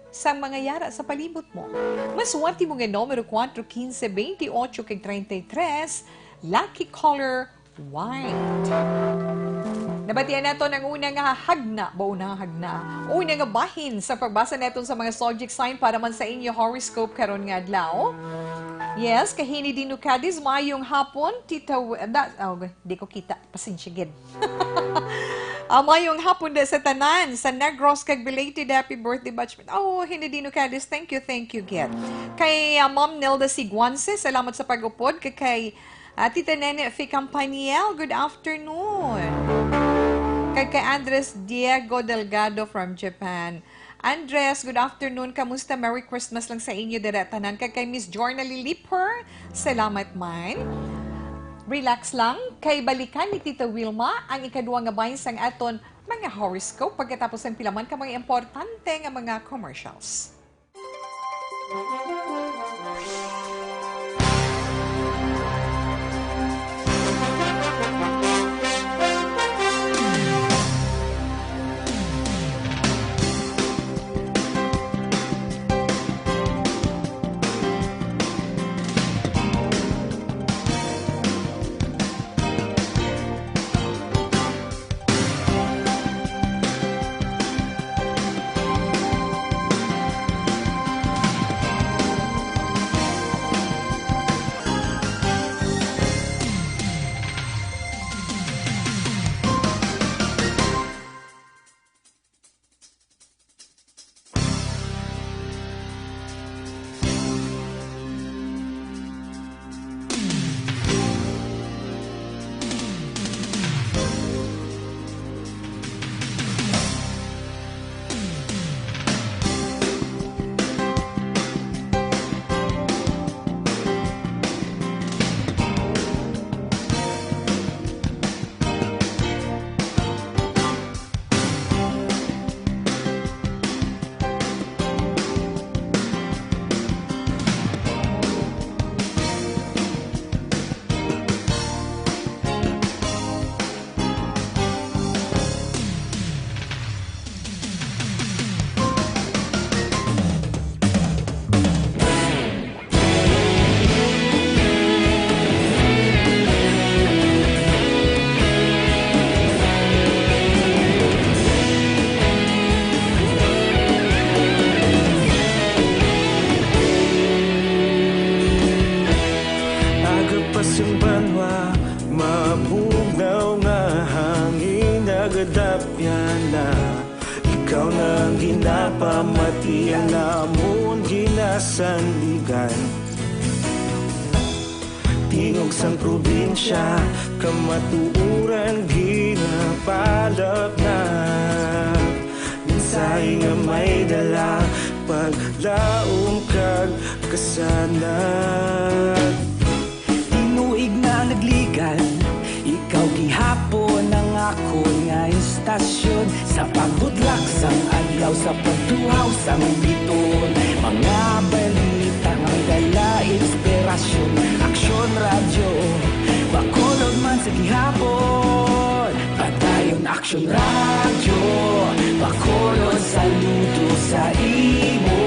sang mga yara sa palibot mo. Maswerte mo nga numero kuwatro, kinse, bente otso, kag treinta y tres. Lucky color, white. Nabatian naton ang una nga hagna, ba, una nga hagna, una nga bahin sa pagbasa naton sa mga zodiac sign para man sa inyo horoscope karon nga adlaw. Yes, kay Hini Dino Cadiz, maayong hapon, Tita W-, da, oh, di ko kita, pasensya gid. Ah, maayong hapon da sa tanan, sa Negros, kag belated happy birthday, batchmate. Oh, Hini Dino Cadiz, thank you, thank you gid. Kay, ah, Ma'am Nelda Siguanse, salamat sa pag-upod. Kay, kay, ah, Tita Nene F. Campaniel, good afternoon. Kag kay Andres Diego Delgado from Japan. Andres, good afternoon. Kamusta? Merry Christmas lang sa inyo dira tanan. Kag kay Miss Jorna Liliper, salamat man. Relax lang, kay balikan ni Tita Wilma ang ikaduha nga bahin sang aton mga horoscope pagkatapos sang pila man ka mga importante nga mga commercials. Pasang banwa, mabugnaw nga hangin nagadapyan na. Ikaw na ang ginapamati, ang amon ginasandigan. Tingog sang probinsya, kamatuoran ginapalapnag. Mensahe nga may dala, paglaom kag kasanag. Tinuig na nagligad, ikaw gihapon ang akon nga istasyon. Sa pagbutlak sang adlaw, sa pagtuhaw sang bituon, mga balita nga may dala inspirasyon. Aksyon Radyo, Bacolod man sa gihapon. Padayon Aksyon Radyo, Bacolod, saludo sa imo.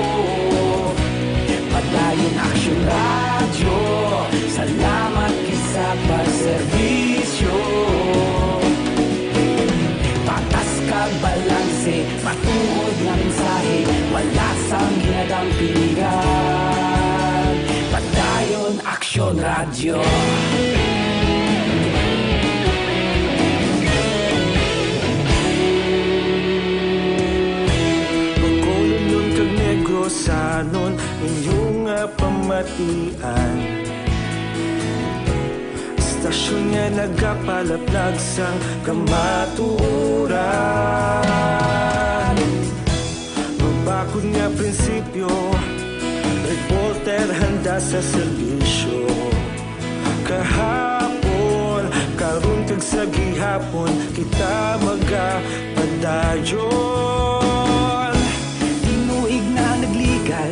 Padayon Aksyon Radyo, salamat gid sa pagserbisyo. Patas kag balanse, matuod nga mensahe, wala sang ginadampingan. Padayon Aksyon Radyo. Bacolodnon kag Negrosanon, inyo nga pamatian. Istasyon nga nagapalaplag sang kamatuoran. Mabakod nga prinsipyo, reporter handa sa serbisyo. Kahapon, karon kag sa gihapon, kita magapadayon. Tinuig na nagligad,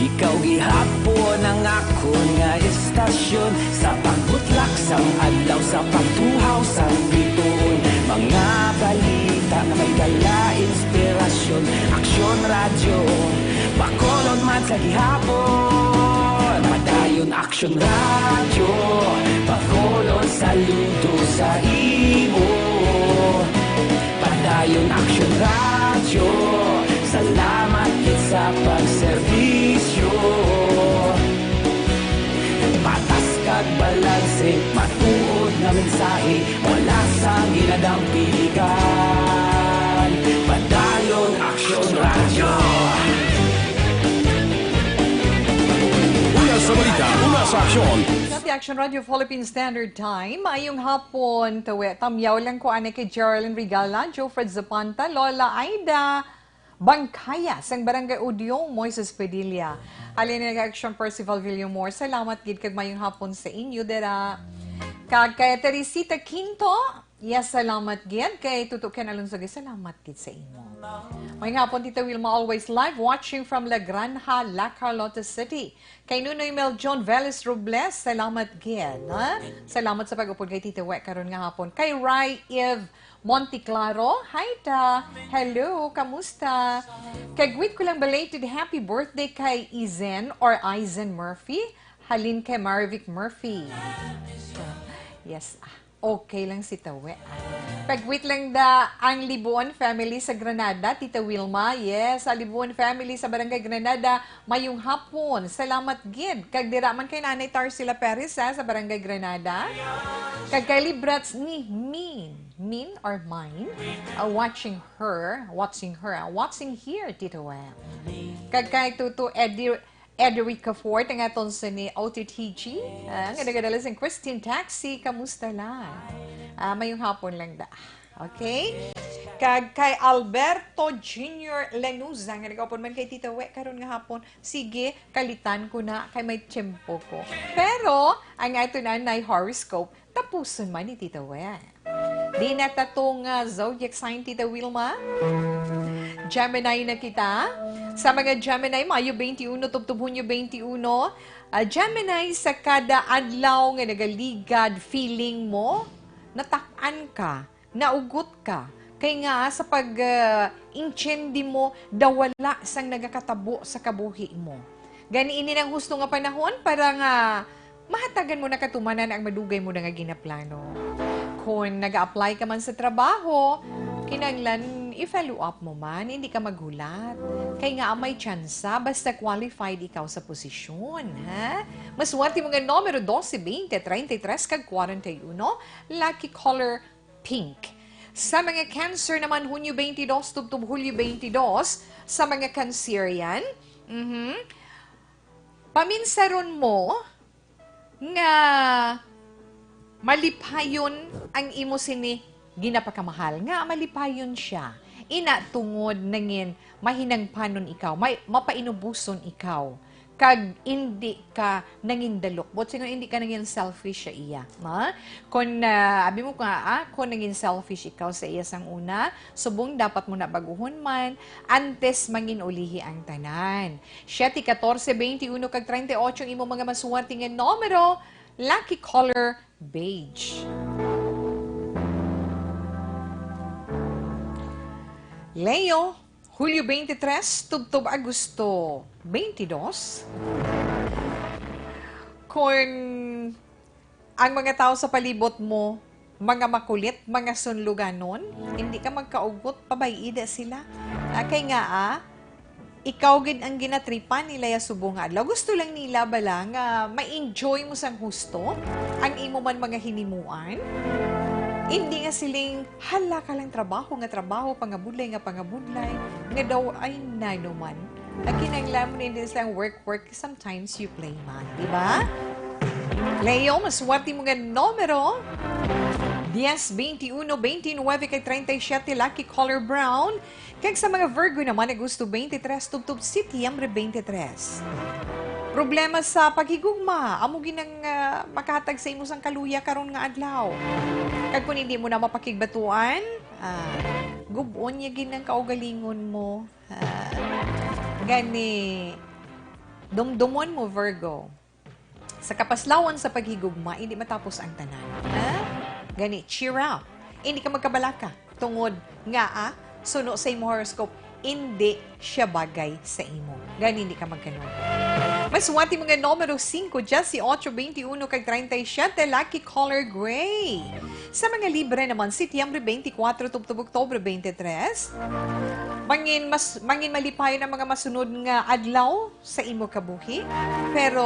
ikaw gihapon ang akon nga istasyon. Sa pagbutlak sang adlaw, sa pagtuhaw sang bituon, mga balita nga may dala inspirasyon. Aksyon Radyo, Bacolod man sa gihapon. Padayon Aksyon Radyo, Bacolod, saludo sa imo. Padayon Aksyon Radyo, salamat gid sa pagserbisyo. Patas kag balanse, matuod nga mensahe, wala sang ginadampingan. Padayon Aksyon Radyo. Una sa balita, una sa aksyon. Sa Action Radio Philippine Standard Time, maayong hapon, tawe, tamyaw lang ko ani kay Geraldine Regala, Jofred Zapanta, Lola Aida Bangkaya, sang Barangay Udyong, Moises Padilla. Halin nga Action Percival Villamor, salamat gid kag maayong hapon sa inyo dira. Kag kay Teresita Quinto, yes, salamat gid. Kay Tuto Ken Alonso, gid, salamat gid sa imo. Maayong hapon, Tita Wilma, always live watching from La Granja, La Carlota City. Kay Nunoy Mel John Veles Robles, salamat gid, ha? Salamat sa pag-upod kay Tita We karon nga hapon. Kay Ray Eve Monteclaro, hi ta. Hello, kamusta? Kay greet ko lang belated happy birthday kay Izen or Izen Murphy. Halin kay Marivic Murphy. Yes, ah, okay lang si Tawe. Pag-greet lang da ang Libuon family sa Granada, Tita Wilma. Yes, ang Libuon family sa Barangay Granada, mayong hapon. Salamat gid. Kag dira man kay Nanay Tarsila Perez, ha, sa Barangay Granada. Kag kay Librats ni Min. Min or Mine? Ah, watching her. Watching her. Ah, watching here, Tita Web. Kag kay Tuto Eddie, Edrica Fort, ang aton sa ni O T T G, ah, nga nagadala sing Christine Taxi, kamusta lang? Ah, mayong hapon lang da. Okay? Kag kay Alberto Junior Lanuza, nga nag-upod man kay Tita We karon nga hapon, sige, kalitan ko na, kay may tiyempo ko. Pero, ang aton anay horoscope, tapuson man ni Tita We. Di na ta tong, ah, zodiac sign, Tita Wilma. Gemini na kita. Sa mga Gemini, Mayo twenty-one, tubtob Hunyo twenty-one. Ah, Gemini, sa kada adlaw nga nagaligad, feeling mo, natak-an ka, naugot ka. Kay nga, sa pag, ah, intindi mo, daw wala sang nagakatabo sa kabuhi mo. Gani ini nang husto nga panahon para nga mahatagan mo na katumanan ang madugay mo na nga ginaplano. Kon nag-a-apply ka man sa trabaho, kinahanglan I-follow up mo man, hindi ka maghulat. Kay nga may tsansa, basta qualified ikaw sa posisyon, ha? Maswerte mo nga numero dose, twenty, treinta y tres, kag kwarenta y uno, lucky color pink. Sa mga Cancer naman, Hunyo twenty-dos tubtob Hulyo twenty-dos, sa mga Cancerian, mhm, paminsaron mo nga malipayon ang imo sini ginapakamahal, nga malipayon siya. Ina tungod nangin mahinangpanon ikaw, may mapainubuson ikaw, kag indi ka nangin dalok. Buot silingon, indi ka nangin selfish sa iya, ha? Kon, ah, abi mo nga, ah, kon nangin selfish ikaw sa iya sang una, subong dapat mo na baguhon man, antes mangin ulihi ang tanan. Siete, catorce, twenty-uno, kag treinta y ocho ang imo mga maswerte nga numero. Lucky color, beige. Leo, Hulyo twenty-tres tubtob Agosto twenty-dos. Kon ang mga tawo sa palibot mo, mga makulit, mga sunluganon, hindi ka magkaugot, pabay-i da sila. Ah, kay nga, ah, ikaw gid ang ginatripan nila ya subong nga adlaw. Gusto lang nila bala nga ma-enjoy mo sang husto ang imo man mga hinimuan. Hindi nga siling, "Hala ka lang, trabaho nga trabaho, pangabudlay nga pangabudlay," nga daw ay nanuman. Ang kinahanglan mo hindi silang work-work, sometimes you play man, di ba? Leo, maswerte mo nga numero, dies, twenty-uno, twenty-nuebe, kag treinta y siete, lucky color brown. Kag sa mga Virgo naman, Agosto twenty-tres tubtob Setyembre twenty-tres. Problema sa paghigugma, amo gid ang, ah, makahatag sa imo sang kaluya karon nga adlaw. Kag kung hindi mo na mapakigbatuan, ah, gub-on niya gid ang kaugalingon mo. Ah, gani, dumdumon mo, Virgo. Sa kapaslawan sa paghigugma, hindi matapos ang tanan. Ha? Gani, cheer up. Hindi ka magkabalaka. Tungod nga, ah, suno sa imo horoscope, hindi siya bagay sa imo. Gani, hindi ka magkanon. Maswerte mo nga numero singko, dieciocho, twenty-uno, kag treinta y siete, lucky color gray. Sa mga Libra naman, Setyembre twenty-cuatro tubtob Oktubre twenty-tres, mangin mas, mangin malipayon ang mga masunod nga adlaw sa imo kabuhi. Pero,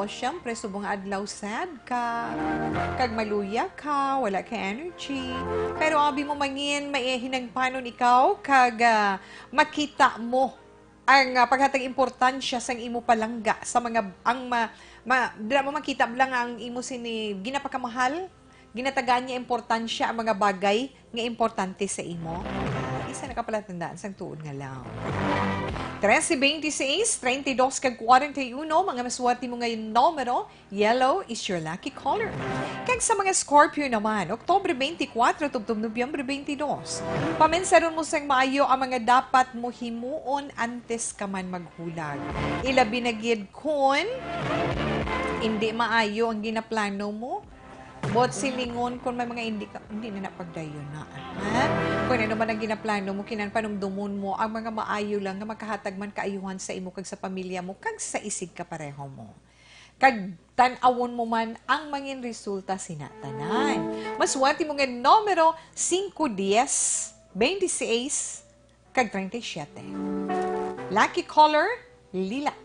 syempre, subong nga adlaw sad ka, kag maluya ka, wala ka energy. Pero abi mo mangin, may hinangpanon ikaw, kag, ah, makita mo ang, ah, paghatag importansya sang imo palangga sa mga, ang ma-, ma-, dira mo makita lang ang imo sini ginapakamahal, ginatagaan niya importansya ang mga bagay nga importante sa imo. Isa na ka palatandaan sang tuod nga love. Trese, twenty-seis, treinta y dos, kag kwarenta y uno, mga maswerte mo nga numero, yellow is your lucky color. Kag sa mga Scorpio naman, Oktubre twenty-cuatro tubtob Nobyembre twenty-dos, paminsaron mo sang maayo ang mga dapat mo himuon antes ka man maghulag. Ilabi na gid kon hindi maayo ang ginaplano mo, buot silingon, kung may mga hindi ka, hindi na na pagdayon na, ha? Kung ano man ang ginaplano mo, kinan panumdumon mo ang mga maayo lang nga makahatag man kaayuhan sa imo kag sa pamilya mo kag sa isigkapareho mo. Kag tan-awon mo man ang mangin resulta sina tanan. Maswerte mo nga numero, singko, dies, twenty-seis, kag treinta y siete. Lucky color, lilac.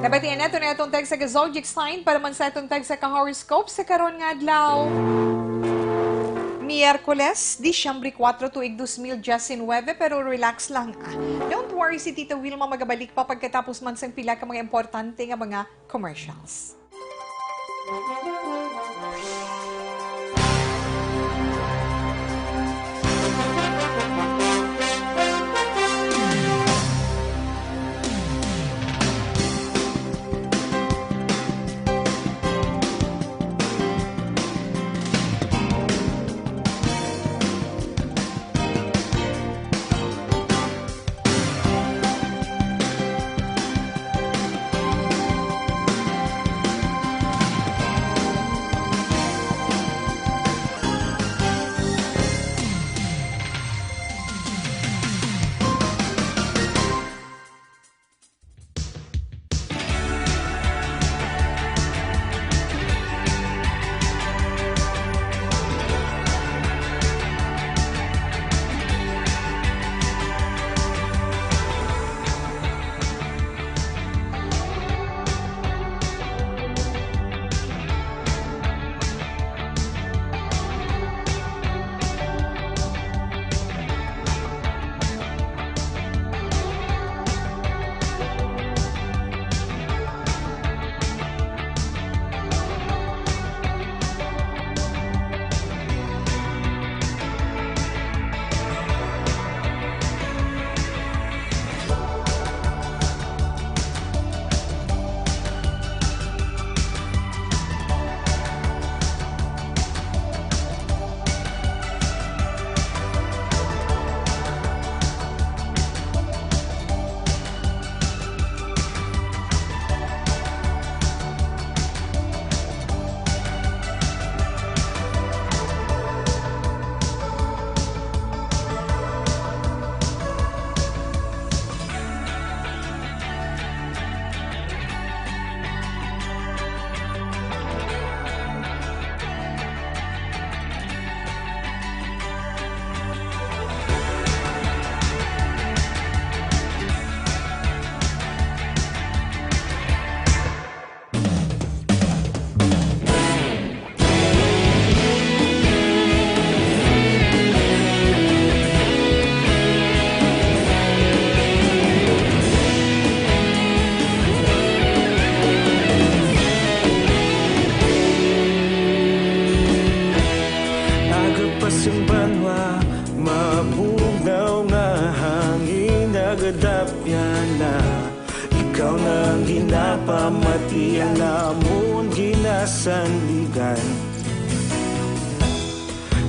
Nabatian nato na atong tag sa zodiac sign para man sa atong tag sa ka-horoscope sa karon nga adlaw. Miyerkules, Disyembre kuwatro, tuig dos mil diecinuebe, pero relax lang, ah. Don't worry, si Tita Wilma magabalik pa pagkatapos man sang pila ka mga importante nga mga commercials. Mati ang namon ginasandigan.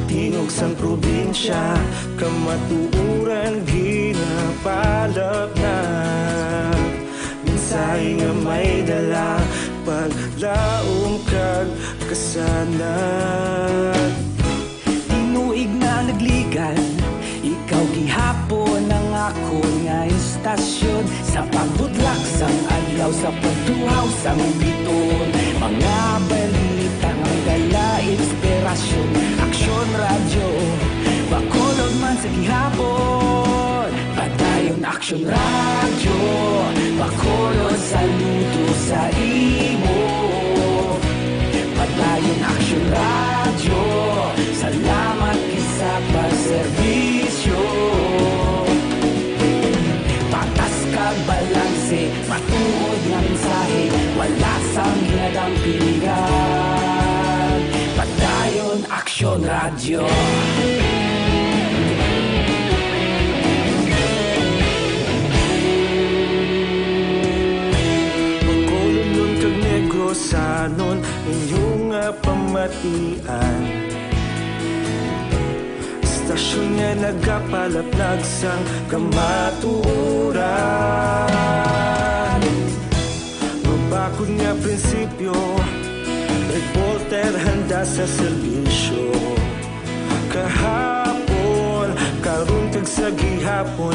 Tingog sang probinsya, kamatuoran ginapalapnag. Mensahe nga may dala, paglaom kag kasanag. Tinuig na nagligan, ikaw gihapon ang akon nga istasyon. Sa pagbudlak sang adlaw, sa pagtuhaw sang biton, mga balita nga dala inspirasyon. Aksyon Radyo, Bacolod man sa gihapon. Padayon Aksyon Radyo, Bacolod saludo sa imo. Padayon Aksyon Radyo, salamat gid sa pagserbisyo. Patas kag balanse, matuod nga mensahe, wala sang ginadampingan. Padayon Aksyon Radyo. Bacolodnon kag Negrosanon, inyo nga pamatian. Istasyon nga nagapalapnag sang kamatuoran. Mabakod nga prinsipyo, reporter handa sa serbisyo. Kahapon, karon kag sa gihapon,